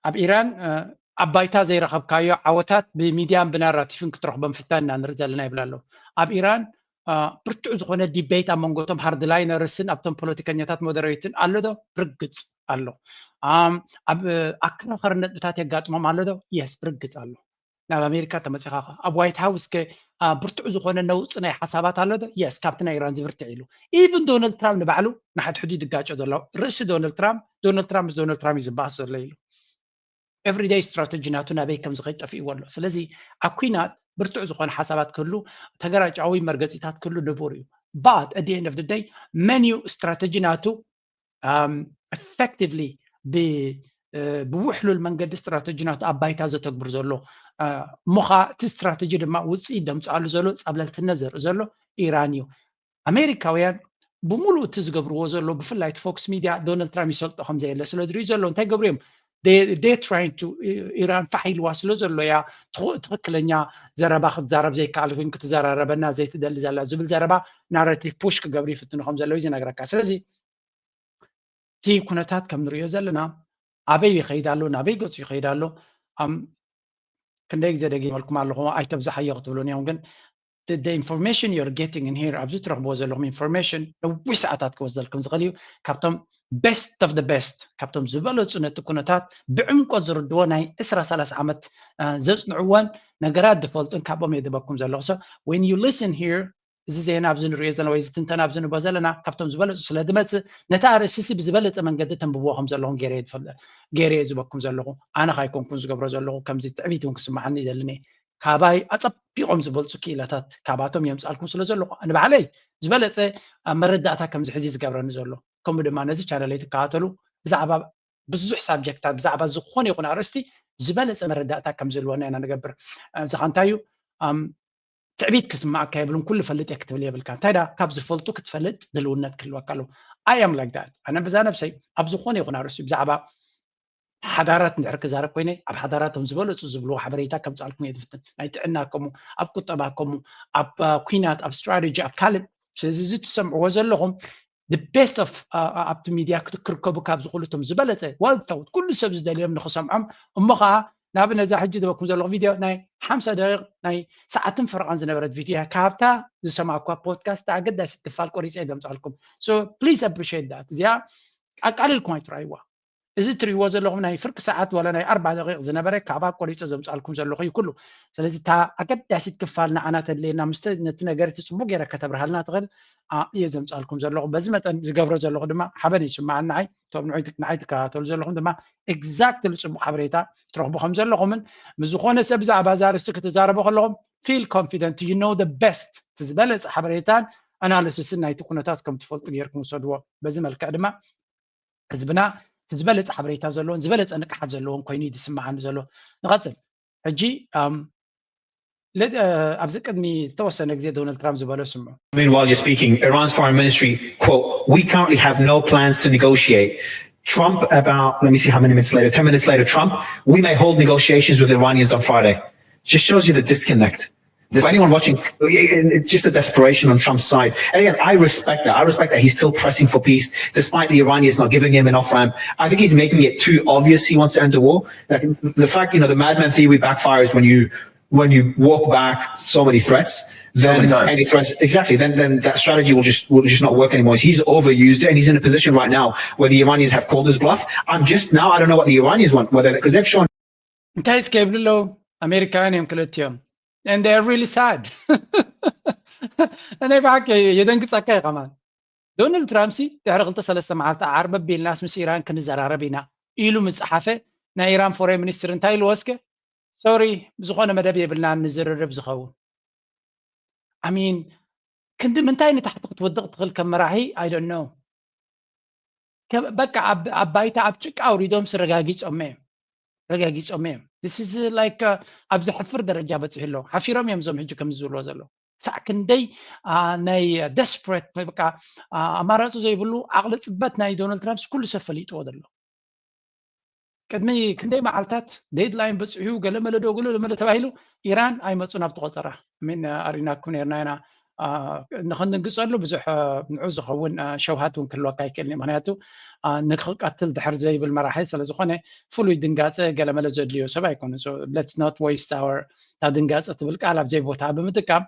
ኣብ ኢራን ኣብ ባይታ ዘይረኸብካዮ ዓወታት ብሚድያን ብናራቲቭን ክትረኽቦ ምፍታን ኢና ንርኢ ዘለና ይብል ኣሎ። ኣብ ኢራን ብርቱዕ ዝኾነ ዲቤት ኣብ መንጎ እቶም ሃርድላይነርስን ኣብቶም ፖለቲከኛታት ሞደሬትን ኣሎ ዶ? ብርግፅ ኣሎ። ኣብ ኣከራኸሪ ነጥብታት የጋጥሞም ኣሎ ዶ? የስ ብርግፅ ኣሎ። ናብ ኣሜሪካ ተመፂኻ ኣብ ዋይት ሃውስ ከ ብርቱዕ ዝኾነ ነውፂ ናይ ሓሳባት ኣሎ ዶ? የስ ካብቲ ናይ ኢራን ዝብርትዕ ኢሉ። ኢቭን ዶናልድ ትራምፕ ንባዕሉ ንሓድሕዱ ይድጋጨ ዘሎ። ርእሲ ዶናልድ ትራምፕ ዶናልድ ትራምፕ ምስ ዶናልድ ትራምፕ እዩ ዝበኣስ ዘሎ ኢሉ። ኤቭሪደይ ስትራተጂ ናቱ ናበይ ከም ዝኸይድ ጠፊእዎ ኣሎ። ስለዚ ኣብ ኩናት ብርቱዕ ዝኾነ ሓሳባት ክህሉ ተገራጫዊ መርገፂታት ክህሉ ንቡር እዩ። But at the end of the day መን እዩ ስትራተጂ ናቱ effectively ብውሕሉል መንገዲ ስትራተጂ ናቱ ኣብ ባይታ ዘተግብር ዘሎ እሞ ኸዓ እቲ ስትራተጂ ድማ ውፅኢት ደምፅኣሉ ዘሎ ፀብለልትነት ዘርኢ ዘሎ ኢራን እዩ። ኣሜሪካውያን ብምሉእ እቲ ዝገብርዎ ዘሎ ብፍላይ እቲ ፎክስ ሚድያ ዶናልድ ትራምፕ ይሰልጦ ከም ዘየለ ስለ ዝርእዩ ዘሎ እንታይ ገብሩ እዮም? They trying to ኢራን ፋሕ ኢልዋ ስለ ዘሎ እያ ትኽክለኛ ዘረባ ክትዛረብ ዘይከኣል ክትዘራረበና ዘይትደሊ ዘላ ዝብል ዘረባ ናራቲቭ ፑሽ ክገብሩ ይፍትኑ ከም ዘለዉ እዩ ዝነግረካ። ስለዚ እቲ ኩነታት ከም ንሪኦ ዘለና ኣበይ ይኸይድ ኣሎ፣ ናበይ ገፁ ይኸይድ ኣሎ። ክንደይ ግዜ ደጊመልኩም ኣለኹ ኣይተብዛሓዮ ክትብሉን እዮም ግን the information you're getting in here ኣብዚ ትረኽብዎ ዘለኹም ኢንፎርሜሽን ነዊሕ ሰዓታት ክወስደልኩም ዝኽእል እዩ። ካብቶም best of the best ካብቶም ዝበለፁ ነቲ ኩነታት ብዕምቆት ዝርድዎ ናይ ዕስራ ሰላሳ ዓመት ዘፅንዕዎን ነገራት ዝፈልጡን ካብኦም የድበኩም ዘለኹ። So when you listen here እዚ ዜና ኣብዚ ንሪኦ ዘለና ወይ እዚ ትንተና ኣብዚ ንቦ ዘለና ካብቶም ዝበለፁ ስለ ዝመፅእ ነቲ ኣርእስቲ ብዝበለፀ መንገዲ ተንብብዎ ከም ዘለኹም ገይረ እየ ዝበኩም ዘለኹ። ኣነ ካይኮንኩን ዝገብሮ ዘለኹ ከምዚ ትዕቢት እውን ክስማዓኒ ይደልን እየ። ካባይ ኣፀቢቖም ዝበልፁ ክኢላታት ካባቶም የምፃልኩም ስለ ዘለኹ ንባዕለይ ዝበለፀ መረዳእታ ከምዚ ሕዚ ዝገብረኒ ዘሎ ከምኡ ድማ ነዚ ቻነለይ ትከታተሉ ብዛዕባ ብዙሕ ሳብጀክታት ብዛዕባ ዝኾነ ይኹን ኣርእስቲ ዝበለፀ መረዳእታ ከም ዝህልወና ኢና ንገብር። እዚ ከ እንታይ እዩ? ትዕቢት ክስማዓካ የብሉን ኩሉ ፈልጥ እየ ክትብል የብልካ እንታይ ዳ ካብ ዝፈልጡ ክትፈልጥ ድልውነት ክህልወካ ኣለዎ። I am like that ኣነ በዛ ነብሰይ ኣብ ዝኾነ ይኹን ኣርእስቲ ብዛዕባ ሓዳራት እንድሕር ክዛረብ ኮይነ ኣብ ሓዳራቶም ዝበለፁ ዝብልዎ ሓበሬታ ከምፃልኩም እየ ዝፍትን። ናይ ጥዕና ከምኡ፣ ኣብ ቁጠባ ከምኡ፣ ኣብ ኩናት፣ ኣብ ስትራቴጂ፣ ኣብ ካልእ። ስለዚ እዚ ትሰምዕዎ ዘለኹም the best of ኣብቲ ሚድያ ክትክርከቡ ካብ ዝኽእሉ እቶም ዝበለፀ ዋልታውት ኩሉ ሰብ ዝደልዮም ንክሰምዖም። እሞ ከዓ ንኣብነት እዛ ሕጂ ዝበኩም ዘለኹ ቪድዮ ናይ ሓምሳ ደቂቕ ናይ ሰዓትን ፈረቓን ዝነበረት ቪድዮ እያ። ካብታ ዝሰማዕኳ ፖድካስት ኣገዳሲት ክፋል ቆሪፀ እየ ዘምፃልኩም። So please appreciate that። እዚኣ ኣቃሊልኩም ኣይትረኣይዋ። እዚ እትሪእዎ ዘለኹም ናይ ፍርቂ ሰዓት ዋላ ናይ ኣርባ ደቂቕ ዝነበረ ካብኣ ቆሪፀ ዘምፃልኩም ዘለኹ እዩ ኩሉ። ስለዚ እታ ኣገዳሲት ክፋል ንዓና ተድልየና ምስ ነቲ ነገር እቲ ፅቡቅ ገይረ ከተብርሃልና ትኽእል እየ ዘምፃልኩም ዘለኹ። በዚ መጠን ዝገብሮ ዘለኹ ድማ ሓበን ይስማዓኒ። ንዓይ እቶም ንዓይ ትከታተሉ ዘለኹም ድማ exactly ፅቡቅ ሓበሬታ ትረኽቡ ከም ዘለኹምን ምስ ዝኾነ ሰብ ብዛዕባ እዛ ኣርእስቲ ክትዛረቡ ከለኹም feel confident you know the best ዝበለፀ ሓበሬታን ኣናሊሲስን ናይቲ ኩነታት ከም ትፈልጡ ጌርኩም ውሰድዎ። በዚ መልክዕ ድማ ህዝብና እቲ ዝበለፀ ሓበሬታ ዘለዎን ዝበለፀ ንቅሓት ዘለዎን ኮይኑ እዩ ዝስምዓኒ ዘሎ። ንቐፅል። ሕጂ ኣብዚ ቅድሚ ዝተወሰነ ግዜ ዶናልድ ትራምፕ ዝበሎ ስምዑ። Meanwhile, you're speaking, Iran's foreign ministry, quote, "We currently have no plans to negotiate." Trump, about, let me see how many minutes later, ten minutes later, Trump, "We may hold negotiations with Iranians on Friday." Just shows you the disconnect. If anyone watching, it's just a desperation on Trump's side. And again, I respect that. I respect that he's still pressing for peace, despite the Iranians not giving him an off ramp. I think he's making it too obvious he wants to end the war. Like the fact, you know, the madman theory backfires when you when you walk back so many threats, then so many any threats, exactly, then then that strategy will just will just not work anymore. He's overused it, and he's in a position right now where the Iranians have called his bluff. I'm just now I don't know what the Iranians want, whether because they've shown. እንታይ እስከ ይብሉ ኣለዉ ኣሜሪካውያን እዮም ክልቲኦም and they are really sad። ናይ ብሓቂ የደንግፀካ እዩ ከማን። ዶናልድ ትራምፕ ሲ ድሕሪ ክልተ ሰለስተ መዓልቲ ዓርቢ ኣቢልናስ ምስ ኢራን ክንዘራረብ ኢና ኢሉ ምስ ፀሓፈ ናይ ኢራን ፎሬን ሚኒስትር እንታይ ኢልዎ እስከ? ሶሪ፣ ብዝኾነ መደብ የብልናን ንዝርርብ ዝኸውን። ኣሚን ክንዲ ምንታይ ንታሕቲ ክትወድቕ ትኽእል ከም መራሒ? I don't know። በቃ ኣብ ባይታ ኣብ ጭቃ ኣውሪዶም ስረጋጊጾም እዮም ረጋጊጾም እዮም። This is like ኣብ ዘሕፍር ደረጃ በፂሑ ኣሎ። ሓፊሮም እዮም እዞም ሕጂ ከምዚ ዝብልዎ ዘሎ። ክሳዕ ክንደይ ናይ desperate በቃ ኣማራፂ ዘይብሉ ዓቕሊ ፅበት ናይ ዶናልድ ትራምፕ ኩሉ ሰብ ፈሊጥዎ ዘሎ። ቅድሚ ክንደይ መዓልታት ዴድላይን በፂሑ ገለመለ ዶ ገለመለ ተባሂሉ ኢራን ኣይመፁን ኣብቲ ቆፀራ ሚን ኣሪናኩም ነርና ኢና። ንኸንድንግፀሉ ብዙሕ ንዑ ዝኸውን ሸውሃት እውን ክህልወካ ኣይክእልን እዩ። ምክንያቱ ንክቀትል ድሕር ዘይብል መራሒ ስለዝኾነ ፍሉይ ድንጋፀ ገለመለ ዘድልዮ ሰብ ኣይኮነ። Let's not waste our እታ ድንጋፀ ትብል ቃል ኣብዘይ ቦታ ብምጥቃም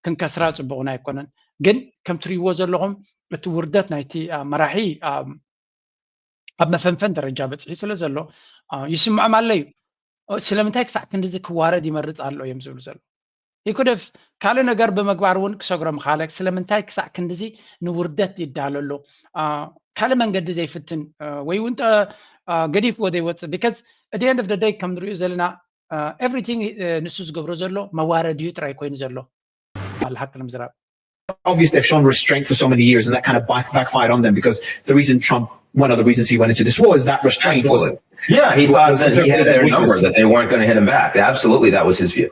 ክንከስራ ፅቡቕና ኣይኮነን። ግን ከም ትሪእዎ ዘለኹም እቲ ውርደት ናይቲ መራሒ ኣብ መፈንፈን ደረጃ በፂሑ ስለ ዘሎ ይስምዖም ኣሎ እዩ። ስለምንታይ ክሳዕ ክንድዚ ክዋረድ ይመርፅ ኣሎ እዮም ዝብሉ ዘሎ። ይኩደፍ ካልእ ነገር ብምግባር እውን ክሰግሮ ምኻለ ስለምንታይ ክሳዕ ክንድዚ ንውርደት ይዳሎ ኣሎ? ካልእ መንገዲ ዘይፍትን ወይ እውን ገዲፍዎ ዘይወፅእ because at the end of the day ከም ንሪኦ ዘለና everything ንሱ ዝገብሮ ዘሎ መዋረድዩ ጥራይ ኮይኑ ዘሎ። ኣልሓቂ ንምዝራብ obvious they've shown restraint for so many years, and that kind of back, backfired on them because the reason Trump, one of the reasons he went into this war is that restraint was. Yeah, he thought that he had their number, that they weren't going to hit him back. Absolutely, that was his view.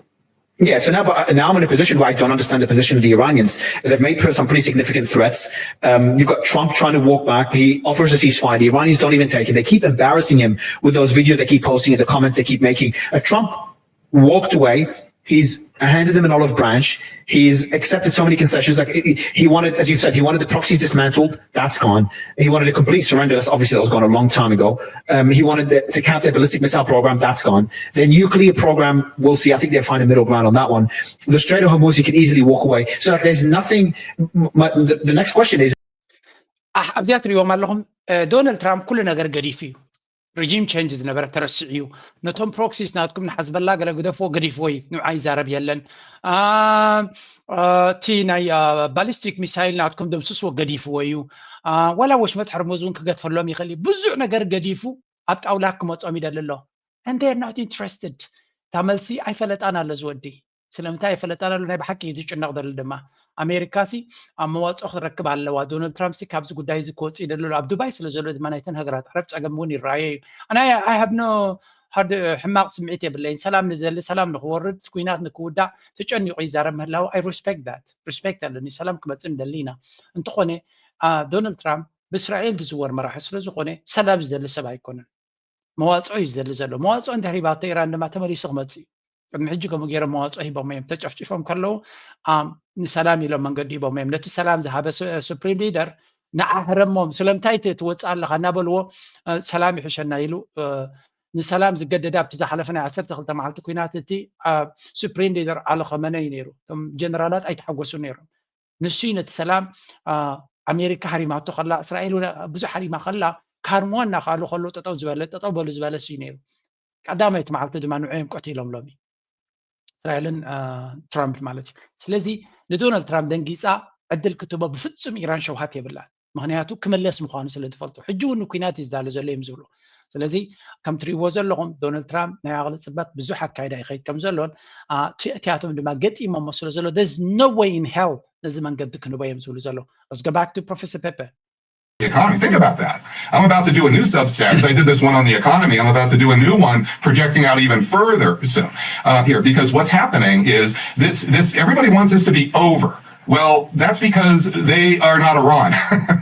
Yeah, so now, but now I'm in a position where I don't understand the position of the Iranians. They've made some pretty significant threats. Um, you've got Trump trying to walk back. He offers a ceasefire. The Iranians don't even take it. They keep embarrassing him with those videos they keep posting and the comments they keep making. Uh, Trump walked away. He's handed them an olive branch. He's accepted so many concessions. Like he wanted, as you've said, he wanted the proxies dismantled. That's gone. He wanted a complete surrender. That's obviously that was gone a long time ago. Um, he wanted the, to cap their ballistic missile program. That's gone. Their nuclear program, we'll see. I think they'll find a middle ground on that one. The Strait of Hormuz, he could easily walk away. So like, there's nothing. My, the, the next question is. ኣብዚኣ ትሪእዎም ኣለኹም። ዶናልድ ትራምፕ ኩሉ ነገር ገዲፉ እዩ። ሪጂም ቸንጅ ዝነበረ ተረሲዑ እዩ። ነቶም ፕሮክሲስ ናትኩም ንሓዝበላ ገለ ግደፍዎ ገዲፍዎ እዩ። ንዑ ኣይዛረብ የለን። እቲ ናይ ባሊስቲክ ሚሳይል ናትኩም ደምስስዎ ገዲፍዎ እዩ። ዋላ ወሽመጥ ሕርሙዝ እውን ክገድፈሎም ይኽእል እዩ። ብዙሕ ነገር ገዲፉ ኣብ ጣውላ ክመፆም ይደሊ ኣሎ። And they are not interested። እታ መልሲ ኣይፈለጣን ኣሎ ዝወዲ። ስለምንታይ ኣይፈለጣን ኣሎ? ናይ ብሓቂ እዩ ዝጭነቕ ዘሎ ድማ። ኣሜሪካ ሲ ኣብ መዋፅኦ ክትረክብ ኣለዋ። ዶናልድ ትራምፕ ሲ ካብዚ ጉዳይ እዚ ክወፅእ ይደሊ ኣሎ። ኣብ ዱባይ ስለ ዘሎ ድማ ናይተን ሃገራት ዓረብ ፀገም እውን ይረኣዮ እዩ። ኣነ I have no hard ሕማቕ ስምዒት የብለይን። ሰላም ንዘሊ ሰላም ንክወርድ ኩናት ንክውዳእ ተጨኒቑ ይዛረብ ምህላው I respect that። ሪስፔክት ኣለኒ። ሰላም ክመፅእ ንደሊ ኢና። እንተኾነ ዶናልድ ትራምፕ ብእስራኤል ዝዝወር መራሒ ስለ ዝኾነ ሰላም ዝደሊ ሰብ ኣይኮነን። መዋፅኦ እዩ ዝደሊ ዘሎ። መዋፅኦ እንድሕር ሂባቶ ኢራን ድማ ተመሊሱ ክመፅእ እዩ። ቅድሚ ሕጂ ከምኡ ገይሮም መዋፅኦ ሂቦም እዮም። ተጨፍጭፎም ከለዉ ኣም፣ ንሰላም ኢሎም መንገዲ ሂቦም እዮም። ነቲ ሰላም ዝሃበ ሱ- ሱፕሪም ሊደር ንዓ ህረሞም፣ ስለምንታይ ት- ትወፅእ ኣለኻ እናበልዎ እ፣ ሰላም ይሕሸና ኢሉ እ፣ ንሰላም ዝገደደ ኣብቲ ዝሓለፈ ናይ ዓሰርተ ክልተ መዓልቲ ኩናት እቲ እ፣ ሱፕሪም ሊደር ኣሊ ኸመነይ ነይሩ። እቶም ጀነራላት ኣይተሓጎሱን ነይሮም። ንሱ እዩ ነቲ ሰላም እ፣ ኣሜሪካ ሃሪማቶ ከላ፣ እስራኤል እውን ብዙሕ ሃሪማ ከላ፣ ካርሞ እናኸኣሉ ከሎ ጠጠው ዝበለ፣ ጠጠው በሉ ዝበለ እሱ እዩ ነይሩ። ቀዳመይቲ መዓልቲ ድማ ንዕኦም ቀቲሎም ሎሚ እስራኤልን እ፣ ትራምፕ ማለት እዩ። ስለዚ ንዶናልድ ትራምፕ ደንጊፃ ዕድል ክትቦ ብፍጹም ኢራን ሸውሃት የብላን። ምክንያቱ ክምለስ ምዃኑ ስለ ዝፈልጡ ሕጂ እውን ኩናት እዩ ዝዳለ ዘሎ እዮም ዝብሉ። ስለዚ ከም ትሪእዎ ዘለኹም ዶናልድ ትራምፕ ናይ ኣቕሊ ፅበት ብዙሕ ኣካይዳ ይኸይድ ከም ዘሎን እ፣ እቲ- እቲኣቶም ድማ ገጢሞሞ ስለ ዘሎ there's no way in hell ነዚ መንገዲ ክንቦ እዮም ዝብሉ ዘሎ። Let's go back to Professor Pepe. The economy. Think about that. I'm about to do a new Substack. I did this one on the economy. I'm about to do a new one projecting out even further soon uh, here because what's happening is this, this, everybody wants this to be over. Well, that's because they are not Iran.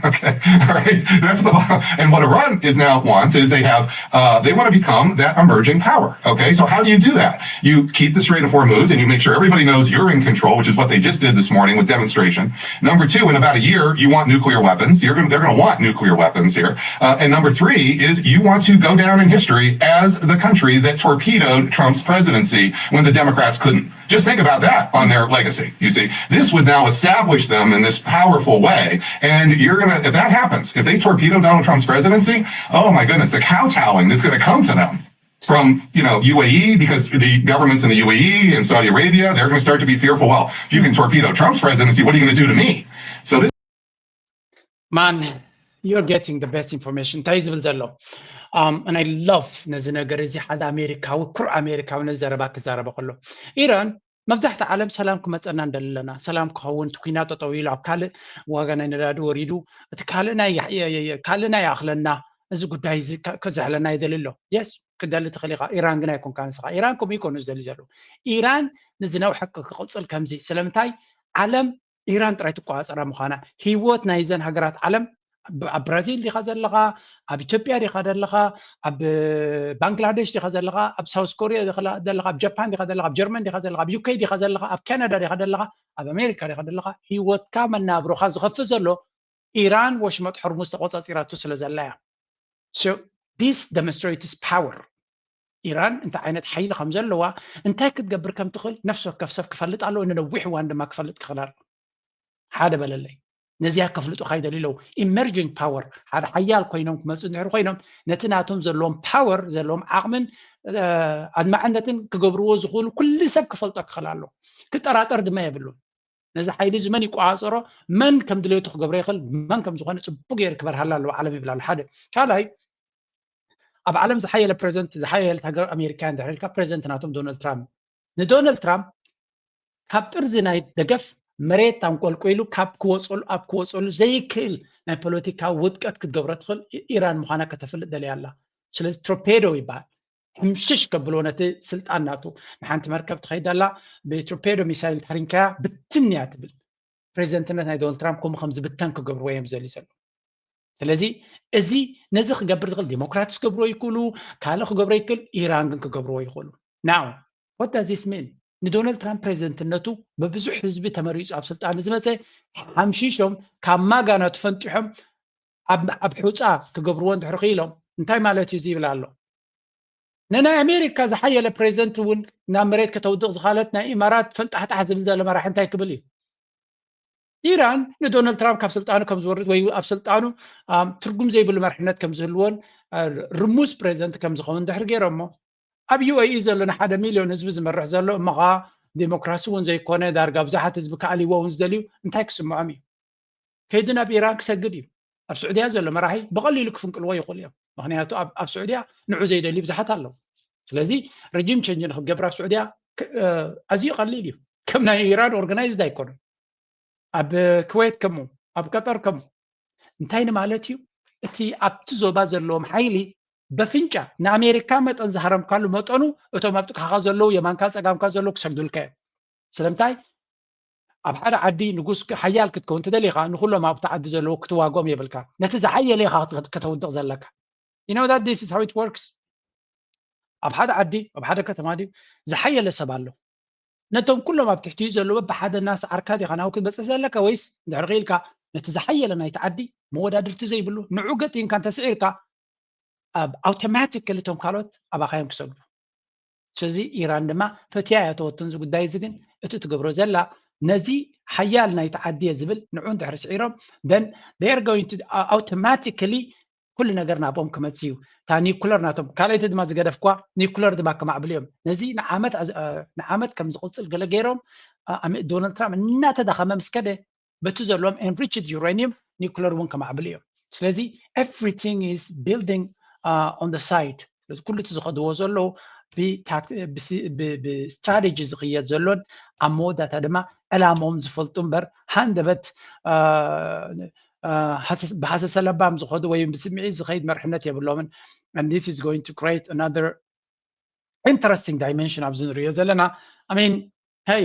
Okay, all right. That's the bottom. And what Iran is now wants is they have uh, they want to become that emerging power. Okay, so how do you do that? You keep the Strait of Hormuz and you make sure everybody knows you're in control, which is what they just did this morning with demonstration. Number two, in about a year, you want nuclear weapons. You're gonna, they're going to want nuclear weapons here. Uh, and number three is you want to go down in history as the country that torpedoed Trump's presidency when the Democrats couldn't. Just think about that on their legacy. You see, this would now establish them in this powerful way. And you're going to, if that happens, if they torpedo Donald Trump's presidency, oh my goodness, the kowtowing that's going to come to them from you know U A E, because the governments in the U A E and Saudi Arabia, they're going to start to be fearful. Well, if you can torpedo Trump's presidency, what are you going to do to me? So this Man, you're getting the best information. እንታይ ዝብል ዘሎ? Um, and I love ነዚ ነገር እዚ ሓደ ኣሜሪካዊ ኩሩዕ ኣሜሪካዊ ነዚ ዘረባ ክዛረበ ከሎ ኢራን መብዛሕቲ ዓለም ሰላም ክመፀና እንደለና ሰላም ክኸውን ትኩና ጠጠው ኢሉ ኣብ ካልእ ዋጋ ናይ ነዳዲ ወሪዱ እቲ ካልእ ናይ ካልእ ናይ ኣኽለና እዚ ጉዳይ እዚ ከዝሕለና ይደሊ ኣሎ። የስ ክደሊ ትኽእል ኢኻ። ኢራን ግን ኣይኮንካ ንስኻ። ኢራን ከምኡ ይኮኑ ዝደሊ ዘሎ። ኢራን ንዝነውሐ ክቕፅል ከምዚ ስለምንታይ ዓለም ኢራን ጥራይ ትቆፃፀራ ምዃና ህይወት ናይዘን ሃገራት ዓለም ኣብ ብራዚል ዲኻ ዘለኻ፣ ኣብ ኢትዮጵያ ዲኻ ዘለኻ፣ ኣብ ባንግላዴሽ ዲኻ ዘለኻ፣ ኣብ ሳውስ ኮሪያ ዲኻ ዘለኻ፣ ኣብ ጃፓን ዲኻ ዘለኻ፣ ኣብ ጀርመን ዲኻ ዘለኻ፣ ኣብ ዩኬ ዲኻ ዘለኻ፣ ኣብ ካናዳ ዲኻ ዘለኻ፣ ኣብ ኣሜሪካ ዲኻ ዘለኻ፣ ህይወትካ መናብሮኻ ዝኸፍእ ዘሎ ኢራን ወሽመጥ ሕርሙዝ ተቆፃፂራቱ ስለ ዘላ እያ። So this demonstrates power. ኢራን እንታይ ዓይነት ሓይሊ ከም ዘለዋ እንታይ ክትገብር ከም ትኽእል ነፍሲ ወከፍ ሰብ ክፈልጥ ኣለዎ። ንነዊሕ እዋን ድማ ክፈልጥ ክኽእል ኣለዎ። ሓደ በለለይ ነዚኣ ከፍልጡኻ ይደልዩ ኣለዉ። Emerging power ሓደ ሓያል ኮይኖም ክመፁ እንድሕር ኮይኖም ነቲ ናቶም ዘለዎም ፓወር ዘለዎም ዓቕምን ኣድማዕነትን ክገብርዎ ዝኽእሉ ኩሉ ሰብ ክፈልጦ ክኽእል ኣለዎ። ክጠራጠር ድማ የብሉን። ነዚ ሓይሊ እዚ መን ይቆፃፀሮ፣ መን ከም ድሌቱ ክገብሮ ይኽእል፣ መን ከም ዝኾነ ፅቡቅ ገይሩ ክበርሃላ ኣለዎ ዓለም ይብል ኣሎ ሓደ። ካልኣይ ኣብ ዓለም ዝሓየለ ፕሬዚደንት ዝሓየለት ሃገር ኣሜሪካ እንድሕር ኢልካ ፕሬዚደንት ናቶም ዶናልድ ትራምፕ። ንዶናልድ ትራምፕ ካብ ጥርዚ ናይ ደገፍ መሬት ኣንቆልቆይሉ ካብ ክወፀሉ ኣብ ክወፀሉ ዘይክእል ናይ ፖለቲካዊ ውድቀት ክትገብሮ ትኽእል ኢራን ምዃና ከተፍልጥ ደልያ ኣላ። ስለዚ ቶርፔዶ ይበሃል። ሕምሽሽ ከብሎ ነቲ ስልጣን ናቱ። ንሓንቲ መርከብ ትኸይድ ኣላ ብቶርፔዶ ሚሳይል ተሪንካያ ብትን እያ ትብል። ፕሬዚደንትነት ናይ ዶናልድ ትራምፕ ከምኡ ከም ዝብተን ክገብርዎ እዮም ዝደልዩ ዘለዉ። ስለዚ እዚ ነዚ ክገብር ዝኽእል ዲሞክራትስ ክገብርዎ ይክእሉ፣ ካልእ ክገብሮ ይክእል፣ ኢራን ግን ክገብርዎ ይኽእሉ። Now what does this mean? ንዶናልድ ትራምፕ ፕሬዚደንትነቱ ብብዙሕ ህዝቢ ተመሪፁ ኣብ ስልጣን ዝመፀ ሓምሺሾም ካብ ማጋ ናቱ ፈንጢሖም ኣብ ኣብ ሑፃ ክገብርዎ እንድሕር ክኢሎም እንታይ ማለት እዩ እዚ ይብል ኣሎ። ንናይ ኣሜሪካ ዝሓየለ ፕሬዚደንት እውን ናብ መሬት ከተውድቕ ዝኻለት ናይ ኢማራት ፈንጣሕጣሕ ዝብል ዘሎ መራሒ እንታይ ክብል እዩ? ኢራን ንዶናልድ ትራምፕ ካብ ስልጣኑ ከም ዝወርድ ወይ ኣብ ስልጣኑ ትርጉም ዘይብሉ መርሕነት ከም ዝህልዎን ርሙስ ፕሬዚደንት ከም ዝኸውን ድሕር ገይሮሞ ኣብ ዩ ኤ ኢ ዘሎ ንሓደ ሚልዮን ህዝቢ ዝመርሕ ዘሎ እሞ ኸዓ ዴሞክራሲ እውን ዘይኮነ ዳርጋ ብዙሓት ህዝቢ ክኣልይዎ እውን ዝደልዩ እንታይ ክስምዖም እዩ? ከይዲ ናብ ኢራን ክሰግድ እዩ። ኣብ ስዑድያ ዘሎ መራሒ ብቐሊሉ ክፍንቅልዎ ይኽእሉ እዮም። ምክንያቱ ኣብ ኣብ ስዑድያ ንዑ ዘይደልዩ ብዙሓት ኣለዉ። ስለዚ ሪጂም ቸንጅ ንክትገብር ኣብ ስዑድያ ኣዝዩ ቀሊል እዩ። ከም ናይ ኢራን ኦርጋናይዝድ ኣይኮኑን። ኣብ ክዌት ከምኡ፣ ኣብ ቀጠር ከምኡ። እንታይ ንማለት እዩ? እቲ ኣብቲ ዞባ ዘለዎም ሓይሊ በፍንጫ ንኣሜሪካ መጠን ዝሃረምካሉ መጠኑ እቶም ኣብ ጥቃኻ ዘለዉ የማንካ ፀጋምካ ዘለዉ ክሰግዱልካ እዮም። ስለምንታይ ኣብ ሓደ ዓዲ ንጉስ ሓያል ክትከውን እንተደሊኻ ንኩሎም ኣብቲ ዓዲ ዘለዉ ክትዋግኦም የብልካ። ነቲ ዝሓየለ ኢኻ ከተውድቕ ዘለካ። You know that this is how it works. ኣብ ሓደ ዓዲ ኣብ ሓደ ከተማ ድዩ ዝሓየለ ሰብ ኣሎ? ነቶም ኩሎም ኣብ ትሕቲኡ ዘለዉ ብሓደ እናሰዓርካ ዲኻ ናብኡ ክትበጽሕ ዘለካ ወይስ እንድሕር ክኢልካ ነቲ ዝሓየለ ናይቲ ዓዲ መወዳድርቲ ዘይብሉ ንዑ ገጢምካ እንተስዒርካ ኣብ ኣውቶማቲካሊ እቶም ካልኦት ኣባኻ እዮም ክሰግዱ። ስለዚ ኢራን ድማ ፈትያ እያ ተወትን እዚ ጉዳይ እዚ ግን እቲ ትገብሮ ዘላ ነዚ ሓያል ናይቲ ዓዲ እየ ዝብል ንዑ እንድሕር ስዒሮም then they are going to automatically ኩሉ ነገር ናብኦም ክመጽእ እዩ። እታ ኒኩለር ናቶም ካልኣይቲ ድማ ዝገደፍኳ ኒኩለር ድማ ከማዕብሉ እዮም። ነዚ ንዓመት ንዓመት ከም ዝቕጽል ገለ ገይሮም ዶናልድ ትራምፕ እናተዳኸመ ምስ ከደ በቲ ዘለዎም enriched uranium ኒኩለር እውን ከማዕብሉ እዮም። ስለዚ everything is building on the side ስለዚ ኩሉ እቲ ዝኸድዎ ዘለዉ ብስትራቴጂ ዝኽየድ ዘሎን ኣብ መወዳእታ ድማ ዕላምኦም ዝፈልጡ እምበር ሃንደበት ብሃሰሰ ለባም ዝኸዱ ወይ ብስምዒት ዝኸይድ መርሕነት የብሎምን and this is going to create another interesting dimension ኣብዚ ንሪኦ ዘለና I mean hey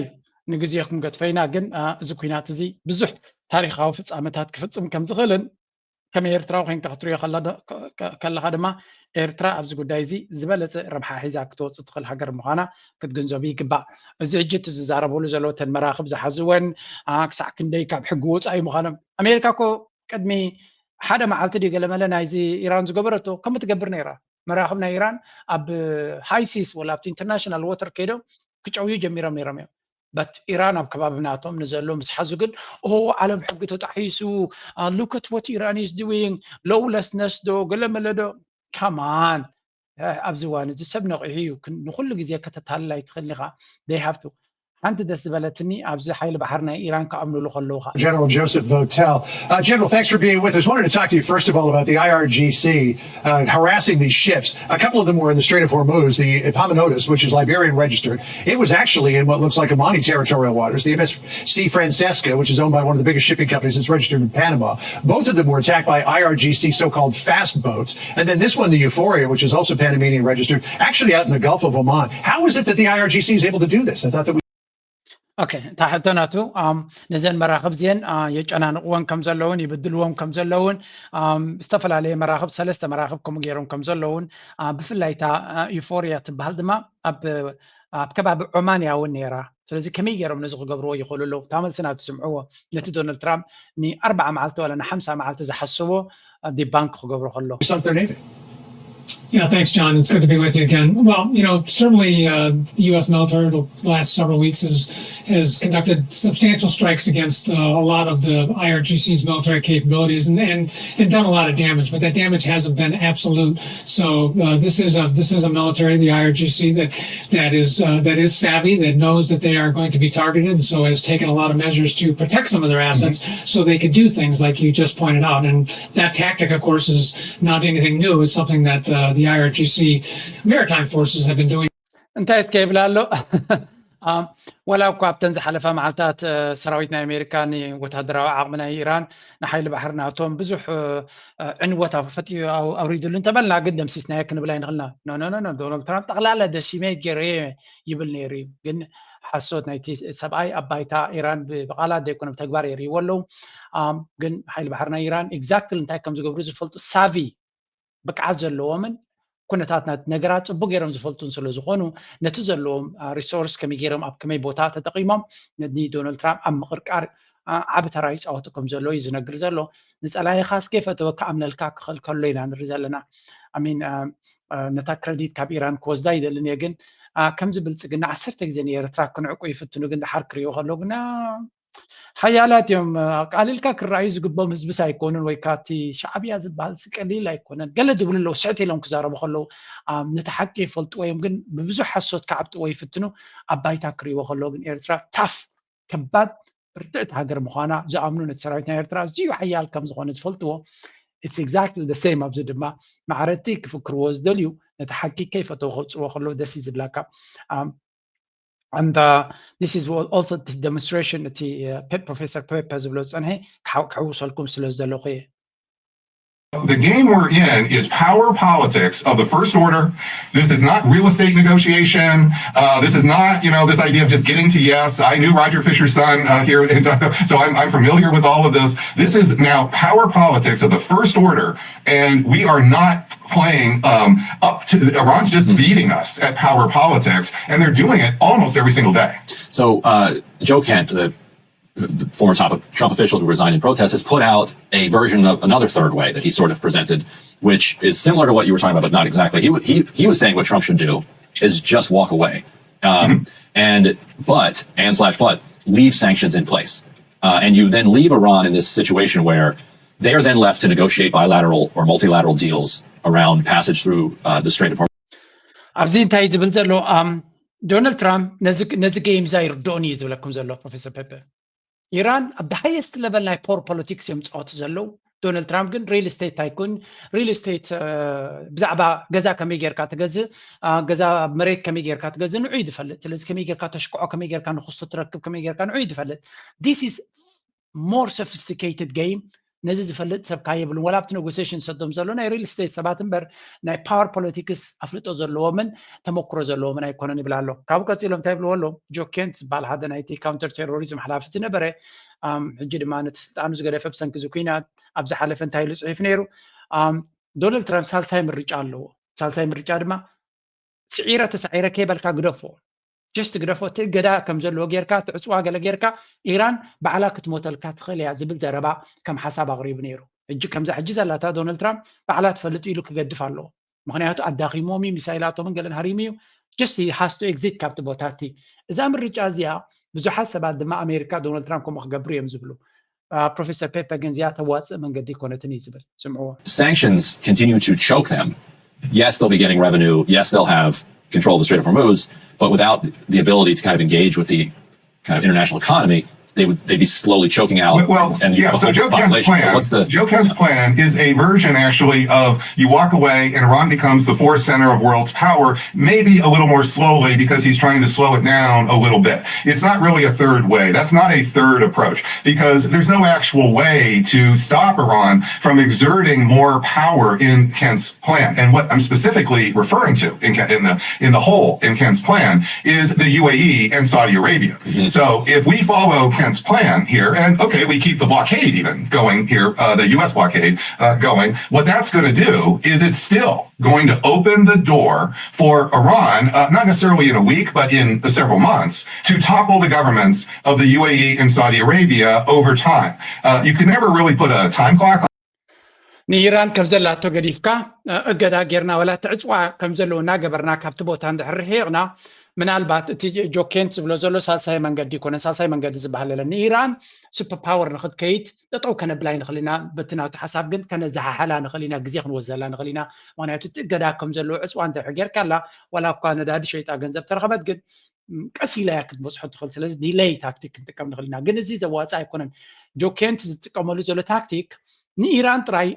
ንግዜኹም ገጥፈይና ግን እዚ ኩናት እዚ ብዙሕ ታሪካዊ ፍፃመታት ክፍፅም ከም ዝኽእልን ከም ኤርትራዊ ኮይንካ ክትሪኦ ከለኻ ድማ ኤርትራ ኣብዚ ጉዳይ እዚ ዝበለፀ ረብሓ ሒዛ ክትወፅእ ትኽእል ሃገር ምዃና ክትግንዘቡ ይግባእ። እዚ ሕጂ እቲ ዝዛረበሉ ዘለዉ እተን መራኽብ ዝሓዝወን ክሳዕ ክንደይ ካብ ሕጊ ወፃኢ ምዃኖም ኣሜሪካ እኮ ቅድሚ ሓደ መዓልቲ ድዩ ገለመለ ናይዚ ኢራን ዝገበረቶ ከምኡ ትገብር ነይራ። መራኽብ ናይ ኢራን ኣብ high seas ወላ ኣብቲ international water ከይዶም ክጨውዩ ጀሚሮም ነይሮም እዮም። but ኢራን ኣብ ከባቢ ናቶም ንዘሎ ምስ ሓዙ ግን ኦ ዓለም ሕጊ ተጣሒሱ look at what Iran is doing lawlessness ዶ ገለ መለ ዶ come on ኣብዚ እዋን እዚ ሰብ ነቒሑ እዩ ንኩሉ ግዜ ከተታልል ኣይትኽእልን ኢኻ they have to ሓንቲ ደስ ዝበለትኒ ኣብዚ ሓይሊ ባሕሪ ናይ ኢራን ክኣምኑሉ ከለዉ ከዓ General Joseph Votel. Uh, General, thanks for being with us. Wanted to talk to you first of all about the I R G C uh, harassing these ships. A couple of them were in the Strait of Hormuz, the Epaminondas, which is Liberian registered. It was actually in what looks like Omani territorial waters, the M S C Francesca, which is owned by one of the biggest shipping companies that's registered in Panama. Both of them were attacked by I R G C so-called fast boats. And then this one, the Euphoria, which is also Panamanian registered, actually out in the Gulf of Oman. How is it that the I R G C is able to do this? I thought that we እታ ሕቶ ናቱ ነዘን መራኽብ እዚአን የጨናንቕወን ከም ዘለውን ይብድልዎም ከም ዘለውን ዝተፈላለየ መራኽብ ሰለስተ መራኽብ ከምኡ ገይሮም ከም ዘለውን ብፍላይ እታ ዩፎርያ ትበሃል ድማ ኣብ ከባቢ ዖማን እያ እውን ነይራ። ስለዚ ከመይ ገይሮም ነዚ ክገብርዎ ይኽእሉ ኣለዉ? እታ መልሲ ናቱ ስምዕዎ። ነቲ ዶናልድ ትራምፕ ንኣርባዓ መዓልቲ ዋላ ንሓምሳ መዓልቲ ዝሓስቦ ዲባንክ ክገብሮ ከሎ Yeah, thanks, John. It's good to be with you again. Well, you know, certainly uh, the U S military the last several weeks has has conducted substantial strikes against uh, a lot of the I R G C's military capabilities and, and and done a lot of damage. But that damage hasn't been absolute. So uh, this is a this is a military, the I R G C, that that is uh, that is savvy, that knows that they are going to be targeted, and so has taken a lot of measures to protect some of their assets, so they could do things like you just pointed out. And that tactic, of course, is not anything new. It's something that uh, the I R G C maritime forces have been doing. እንታይ እስከ ይብል ኣሎ? ወላ እኳ ኣብተን ዝሓለፋ መዓልታት ሰራዊት ናይ ኣሜሪካ ንወታደራዊ ዓቕሚ ናይ ኢራን ንሓይሊ ባሕሪ ናቶም ብዙሕ ዕንወት ፈጢሩ ኣውሪድሉ እንተበልና ግን ደምሲስናዮ ክንብል ኣይንኽእልና። ኖ ኖ ኖ ዶናልድ ትራምፕ ጠቕላላ ደሲሜት ገይረ ይብል ነይሩ እዩ። ግን ሓሶት ናይቲ ሰብኣይ ኣብ ባይታ ኢራን ብቓላት ዘይኮነ ብተግባር የርእይዎ ኣለዉ። ግን ሓይሊ ባሕሪ ናይ ኢራን exactly እንታይ ከም ዝገብሩ ዝፈልጡ ሳቪ ብቅዓት ዘለዎምን ኩነታት ናት ነገራት ፅቡቅ ገይሮም ዝፈልጡን ስለ ዝኾኑ ነቲ ዘለዎም ሪሶርስ ከመይ ገይሮም ኣብ ከመይ ቦታ ተጠቂሞም ንዶናልድ ትራምፕ ኣብ ምቅርቃር ዓቢ ተራ ይፃወቱ ከም ዘሎ እዩ ዝነግር ዘሎ። ንፀላኢኻ እስከ ፈተወ ክኣምነልካ ክኽእል ከሎ ኢና ንርኢ ዘለና። ኣሚን ነታ ክረዲት ካብ ኢራን ክወስዳ ይደልን እየ ግን ከምዚ ብልፅግና ዓሰርተ ግዜ ንኤርትራ ክንዕቁ ይፍትኑ ግን ድሓር ክሪኦ ከሎ ግና ሓያላት እዮም። ኣቃሊልካ ክረኣዩ ዝግብኦም ህዝብስ ኣይኮኑን ወይ ካቲ ሻዕብያ ዝበሃል ቀሊል ኣይኮነን። ገለ ዝብሉ ኣለዉ ስዕት ኢሎም ክዛረቡ ከለዉ ነቲ ሓቂ ይፈልጥዎ እዮም ግን ብብዙሕ ሓሶት ክዓብጥዎ ይፍትኑ። ኣብ ባይታ ክርእይዎ ከለዉ ግን ኤርትራ ታፍ ከባድ ርትዕቲ ሃገር ምዃና ዝኣምኑ ነቲ ሰራዊት ናይ ኤርትራ ኣዝዩ ሓያል ከም ዝኾነ ዝፈልጥዎ it's exactly the same ኣብዚ ድማ ማዕረቲ ክፍክርዎ ዝደልዩ ነቲ ሓቂ ከይፈተው ከውፅዎ ከለዉ ደስ እዩ ዝብላካ። And uh, this is also the demonstration እቲ ፕሮፌሰር ፔፐ ዝብሎ ዝፀንሐ ክሕውሰልኩም ስለ ዝደለኹ እየ። The game we're in is power politics of the first order. This is not real estate negotiation. Uh, this is not, you know, this idea of just getting to yes. I knew Roger Fisher's son uh, here, in, so I'm, I'm familiar with all of this. This is now power politics of the first order, and we are not playing um, up to Iran's just beating us at power politics, and they're doing it almost every single day. So uh, Joe Kent, the, the former top, Trump official who resigned in protest, has put out a version of another third way that he sort of presented, which is similar to what you were talking about, but not exactly. He he he was saying what Trump should do is just walk away, um, and but and slash but leave sanctions in place, uh, and you then leave Iran in this situation where they are then left to negotiate bilateral or multilateral deals around passage through uh, the Strait of Hormuz. ኣብዚ እንታይ ዝብል ዘሎ ዶናልድ ትራምፕ ነዚ ጌም ዛ ይርድኦን እዩ ዝብለኩም ዘሎ ፕሮፌሰር ፔፐ። ኢራን ኣብ ሃየስት ለቨል ናይ ፖር ፖለቲክስ እዮም ዝፃወቱ ዘለዉ። ዶናልድ ትራምፕ ግን ሪል ስቴት ታይኩን ሪል ስቴት ብዛዕባ ገዛ ከመይ ጌርካ ትገዝእ፣ ገዛ መሬት ከመይ ጌርካ ትገዝእ ንዑ እዩ ዝፈልጥ። ስለዚ ከመይ ጌርካ ተሽክዖ፣ ከመይ ጌርካ ንክስቶ ትረክብ፣ ከመይ ጌርካ ንዑ እዩ ዝፈልጥ። This is more sophisticated game። ነዚ ዝፈልጥ ሰብ ካየብሉን ዋላ ኣብቲ ኔጎሲሽን ዝሰዶም ዘሎ ናይ ሪል ስቴት ሰባት እምበር ናይ ፓወር ፖለቲክስ ኣፍልጦ ዘለዎምን ተመክሮ ዘለዎምን ኣይኮነን ይብል ኣሎ። ካብኡ ቀፂሎም እንታይ ይብልዎ ኣሎ? ጆ ኬንት ዝበሃል ሓደ ናይቲ ካውንተር ቴሮሪዝም ሓላፊ ዝነበረ ሕጂ ድማ ነቲ ስልጣኑ ዝገደፈ ብሰንኪ እዚ ኩናት ኣብ ዝሓለፈ እንታይ ኢሉ ፅሒፍ ነይሩ? ዶናልድ ትራምፕ ሳልሳይ ምርጫ ኣለዎ። ሳልሳይ ምርጫ ድማ ስዒረ ተሳዒረ ከይበልካ ግደፎ። ጀስት ግደፎ። እቲ እገዳ ከም ዘለዎ ጌርካ እቲ ዕፅዋ ገለ ጌርካ ኢራን ባዕላ ክትሞተልካ ትኽእል እያ ዝብል ዘረባ ከም ሓሳብ ኣቕሪቡ ነይሩ። ሕጂ ከምዛ ሕጂ ዘላታ ዶናልድ ትራምፕ ባዕላ ትፈልጥ ኢሉ ክገድፍ ኣለዎ። ምክንያቱ ኣዳኺሞም እዩ፣ ሚሳይላቶምን ገለን ሃሪሙ እዩ። ጀስት ሃስቶ ኤግዚት ካብቲ ቦታ እቲ። እዛ ምርጫ እዚኣ ብዙሓት ሰባት ድማ ኣሜሪካ ዶናልድ ትራምፕ ከምኡ ክገብሩ እዮም ዝብሉ። ፕሮፌሰር ፔፐ ግን እዚኣ ተዋፅእ መንገዲ ኣይኮነትን እዩ ዝብል። ስምዕዎ። Sanctions continue to choke them. Yes, they'll be getting revenue. Yes, they'll have control of the Strait of Hormuz, but without the ability to kind of engage with the kind of international economy, they would they'd be slowly choking out. Well, and yeah. So Joe Kent's plan, so the... Joe Kent's plan is a version actually of you walk away and Iran becomes the fourth center of world's power, maybe a little more slowly because he's trying to slow it down a little bit. It's not really a third way. That's not a third approach because there's no actual way to stop Iran from exerting more power in Kent's plan. And what I'm specifically referring to in, in the in the hole in Kent's plan is the U A E and Saudi Arabia. Mm-hmm. So if we follow Kent's plan here, and okay, we keep the blockade even going here, uh, the U S blockade uh, going, what that's going to do is it's still going to open the door for Iran, uh, not necessarily in a week, but in several months, to topple the governments of the U A E and Saudi Arabia over time. Uh, you can never really put a time clock on. ንኢራን ከም ዘላቶ ገዲፍካ እገዳ ጌርና ወላ ትዕፅዋ ከም ዘለዎ እናገበርና ካብቲ ቦታ እንድሕር ርሒቕና ምናልባት እቲ ጆኬንት ዝብሎ ዘሎ ሳልሳይ መንገዲ ይኮነ ሳልሳይ መንገዲ ዝበሃል የለን። ንኢራን ሱፐር ፓወር ንክትከይድ ጠጠው ከነብላ ንክእል ኢና። በቲ ናብቲ ሓሳብ ግን ከነዘሓሓላ ንክእል ኢና፣ ግዜ ክንወስደላ ንክእል ኢና። ምክንያቱ እቲ እገዳ ከም ዘለዎ ዕፅዋ እንተ ጌርካላ ዋላ እኳ ነዳዲ ሸይጣ ገንዘብ ተረኸበት ግን ቀስ ኢላ እያ ክትበፅሖ ትኽእል። ስለዚ ዲለይ ታክቲክ ክንጥቀም ንክእል ኢና። ግን እዚ ዘዋፅእ ኣይኮነን። ጆኬንት ዝጥቀመሉ ዘሎ ታክቲክ ንኢራን ጥራይ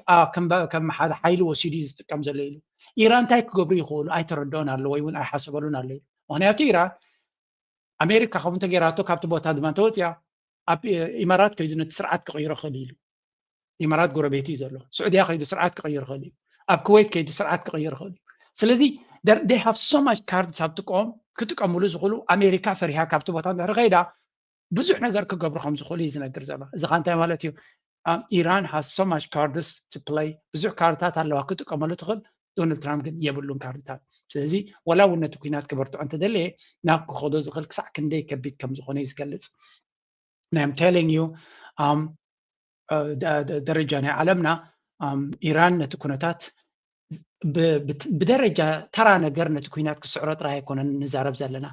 ከም ሓደ ሓይሊ ወሲዱ ዝጥቀም ዘሎ ኢሉ። ኢራን እንታይ ክገብሩ ይኽእሉ ኣይተረድኦን ኣሎ ወይ እውን ኣይሓሰበሉን ኣሎ ኢሉ። ምክንያቱ ኢራን ኣሜሪካ ከምኡ እንተገይራቶ ካብቲ ቦታ ድማ እንተወፅያ ኣብ ኢማራት ከይዱ ነቲ ስርዓት ክቕይሮ ክእል ኢሉ። ኢማራት ጎረቤት እዩ ዘሎ። ስዑድያ ከይዱ ስርዓት ክቕይር ክእል እዩ። ኣብ ኩዌት ከይዱ ስርዓት ክቕይር ክእል እዩ። ስለዚ they have so much cards ኣብ ጥቆም ክጥቀምሉ ዝኽእሉ ኣሜሪካ ፈሪሃ ካብቲ ቦታ እንድሕር ከይዳ ብዙሕ ነገር ክገብሩ ከም ዝኽእሉ እዩ ዝነግር ዘሎ። እዚ ከዓ እንታይ ማለት እዩ? ኢራን has so much cards to play፣ ብዙሕ ካርድታት ኣለዋ ክጥቀመሉ ትኽእል። ዶናልድ ትራምፕ ግን የብሉን ካርድታት። ስለዚ ወላ እውን ነቲ ኩናት ክበርትዖ እንተደለየ ናብ ክኸዶ ዝኽእል ክሳዕ ክንደይ ከቢድ ከም ዝኾነ እዩ ዝገልጽ። ናይ I'm telling you ደረጃ ናይ ዓለምና ኢራን ነቲ ኩነታት ብደረጃ ተራ ነገር ነቲ ኩናት ክስዕሮ ጥራይ ኣይኮነን ንዛረብ ዘለና።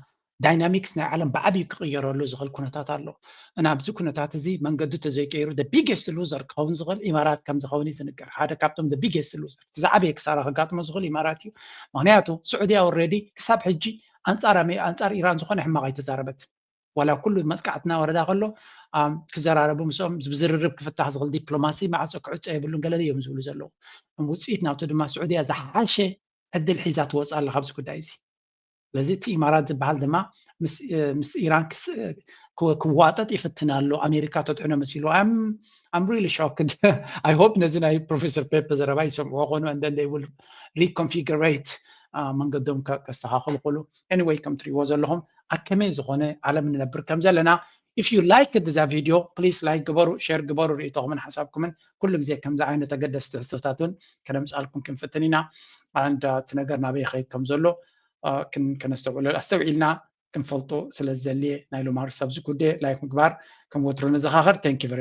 ዳይናሚክስ ናይ ዓለም ብዓብዩ ክቕየረሉ ዝኽእል ኩነታት ኣሎ። እና ኣብዚ ኩነታት እዚ መንገዱ ተዘይቀይሩ the biggest loser ክኸውን ዝኽእል ኢማራት ከም ዝኸውን እዩ ዝንገር። ሓደ ካብቶም the biggest loser ዝዓበየ ክሳራ ከጋጥሞ ዝኽእል ኢማራት እዩ። ምክንያቱ ስዑድያ already ክሳብ ሕጂ ኣንፃር ኣንፃር ኢራን ዝኾነ ሕማቕ ኣይተዛረበትን። ዋላ ኩሉ መጥቃዕትና ወረዳ ከሎ ክዘራረቡ ምስኦም ብዝርርብ ክፍታሕ ዝኽእል ዲፕሎማሲ ማዕፆ ክዕፆ የብሉን ገለ እዮም ዝብሉ ዘለዉ። ውፅኢት ናብቲ ድማ ስዑድያ ዝሓሸ ዕድል ሒዛ ትወፅእ ኣላ ካብዚ ጉዳይ እዚ። ስለዚ እቲ ኢማራት ዝበሃል ድማ ምስ ኢራን ክዋጠጥ ይፍትን ኣሎ። ኣሜሪካ ተድሕኖ መሲሉ I'm really shocked. I hope ነዚ ናይ ፕሮፌሰር ፔፐ ዘረባ ይሰምዕዎ ኮኑ and then they will reconfigurate መንገዶም ከስተኻኽሉ ክእሉ። Anyway ከም ትሪእዎ ዘለኹም ኣብ ከመይ ዝኾነ ዓለም ንነብር ከም ዘለና if you like እዛ video please like ግበሩ፣ share ግበሩ። ርእይቶኹምን ሓሳብኩምን ኩሉ ግዜ ከምዚ ዓይነት ኣገደስቲ ሕቶታት እውን ከነምፅኣልኩም ክንፍትን ኢና። And እቲ ነገር ናበይ ይኸይድ ከም ዘሎ ከነስተውዕሎ ኣስተውዒልና ክንፈልጦ ስለ ዝደልየ ናይ ሎማርስ ኣብዚ ጉዳይ like ምግባር ከም ወትሩ ንዘኻኸር። Thank you very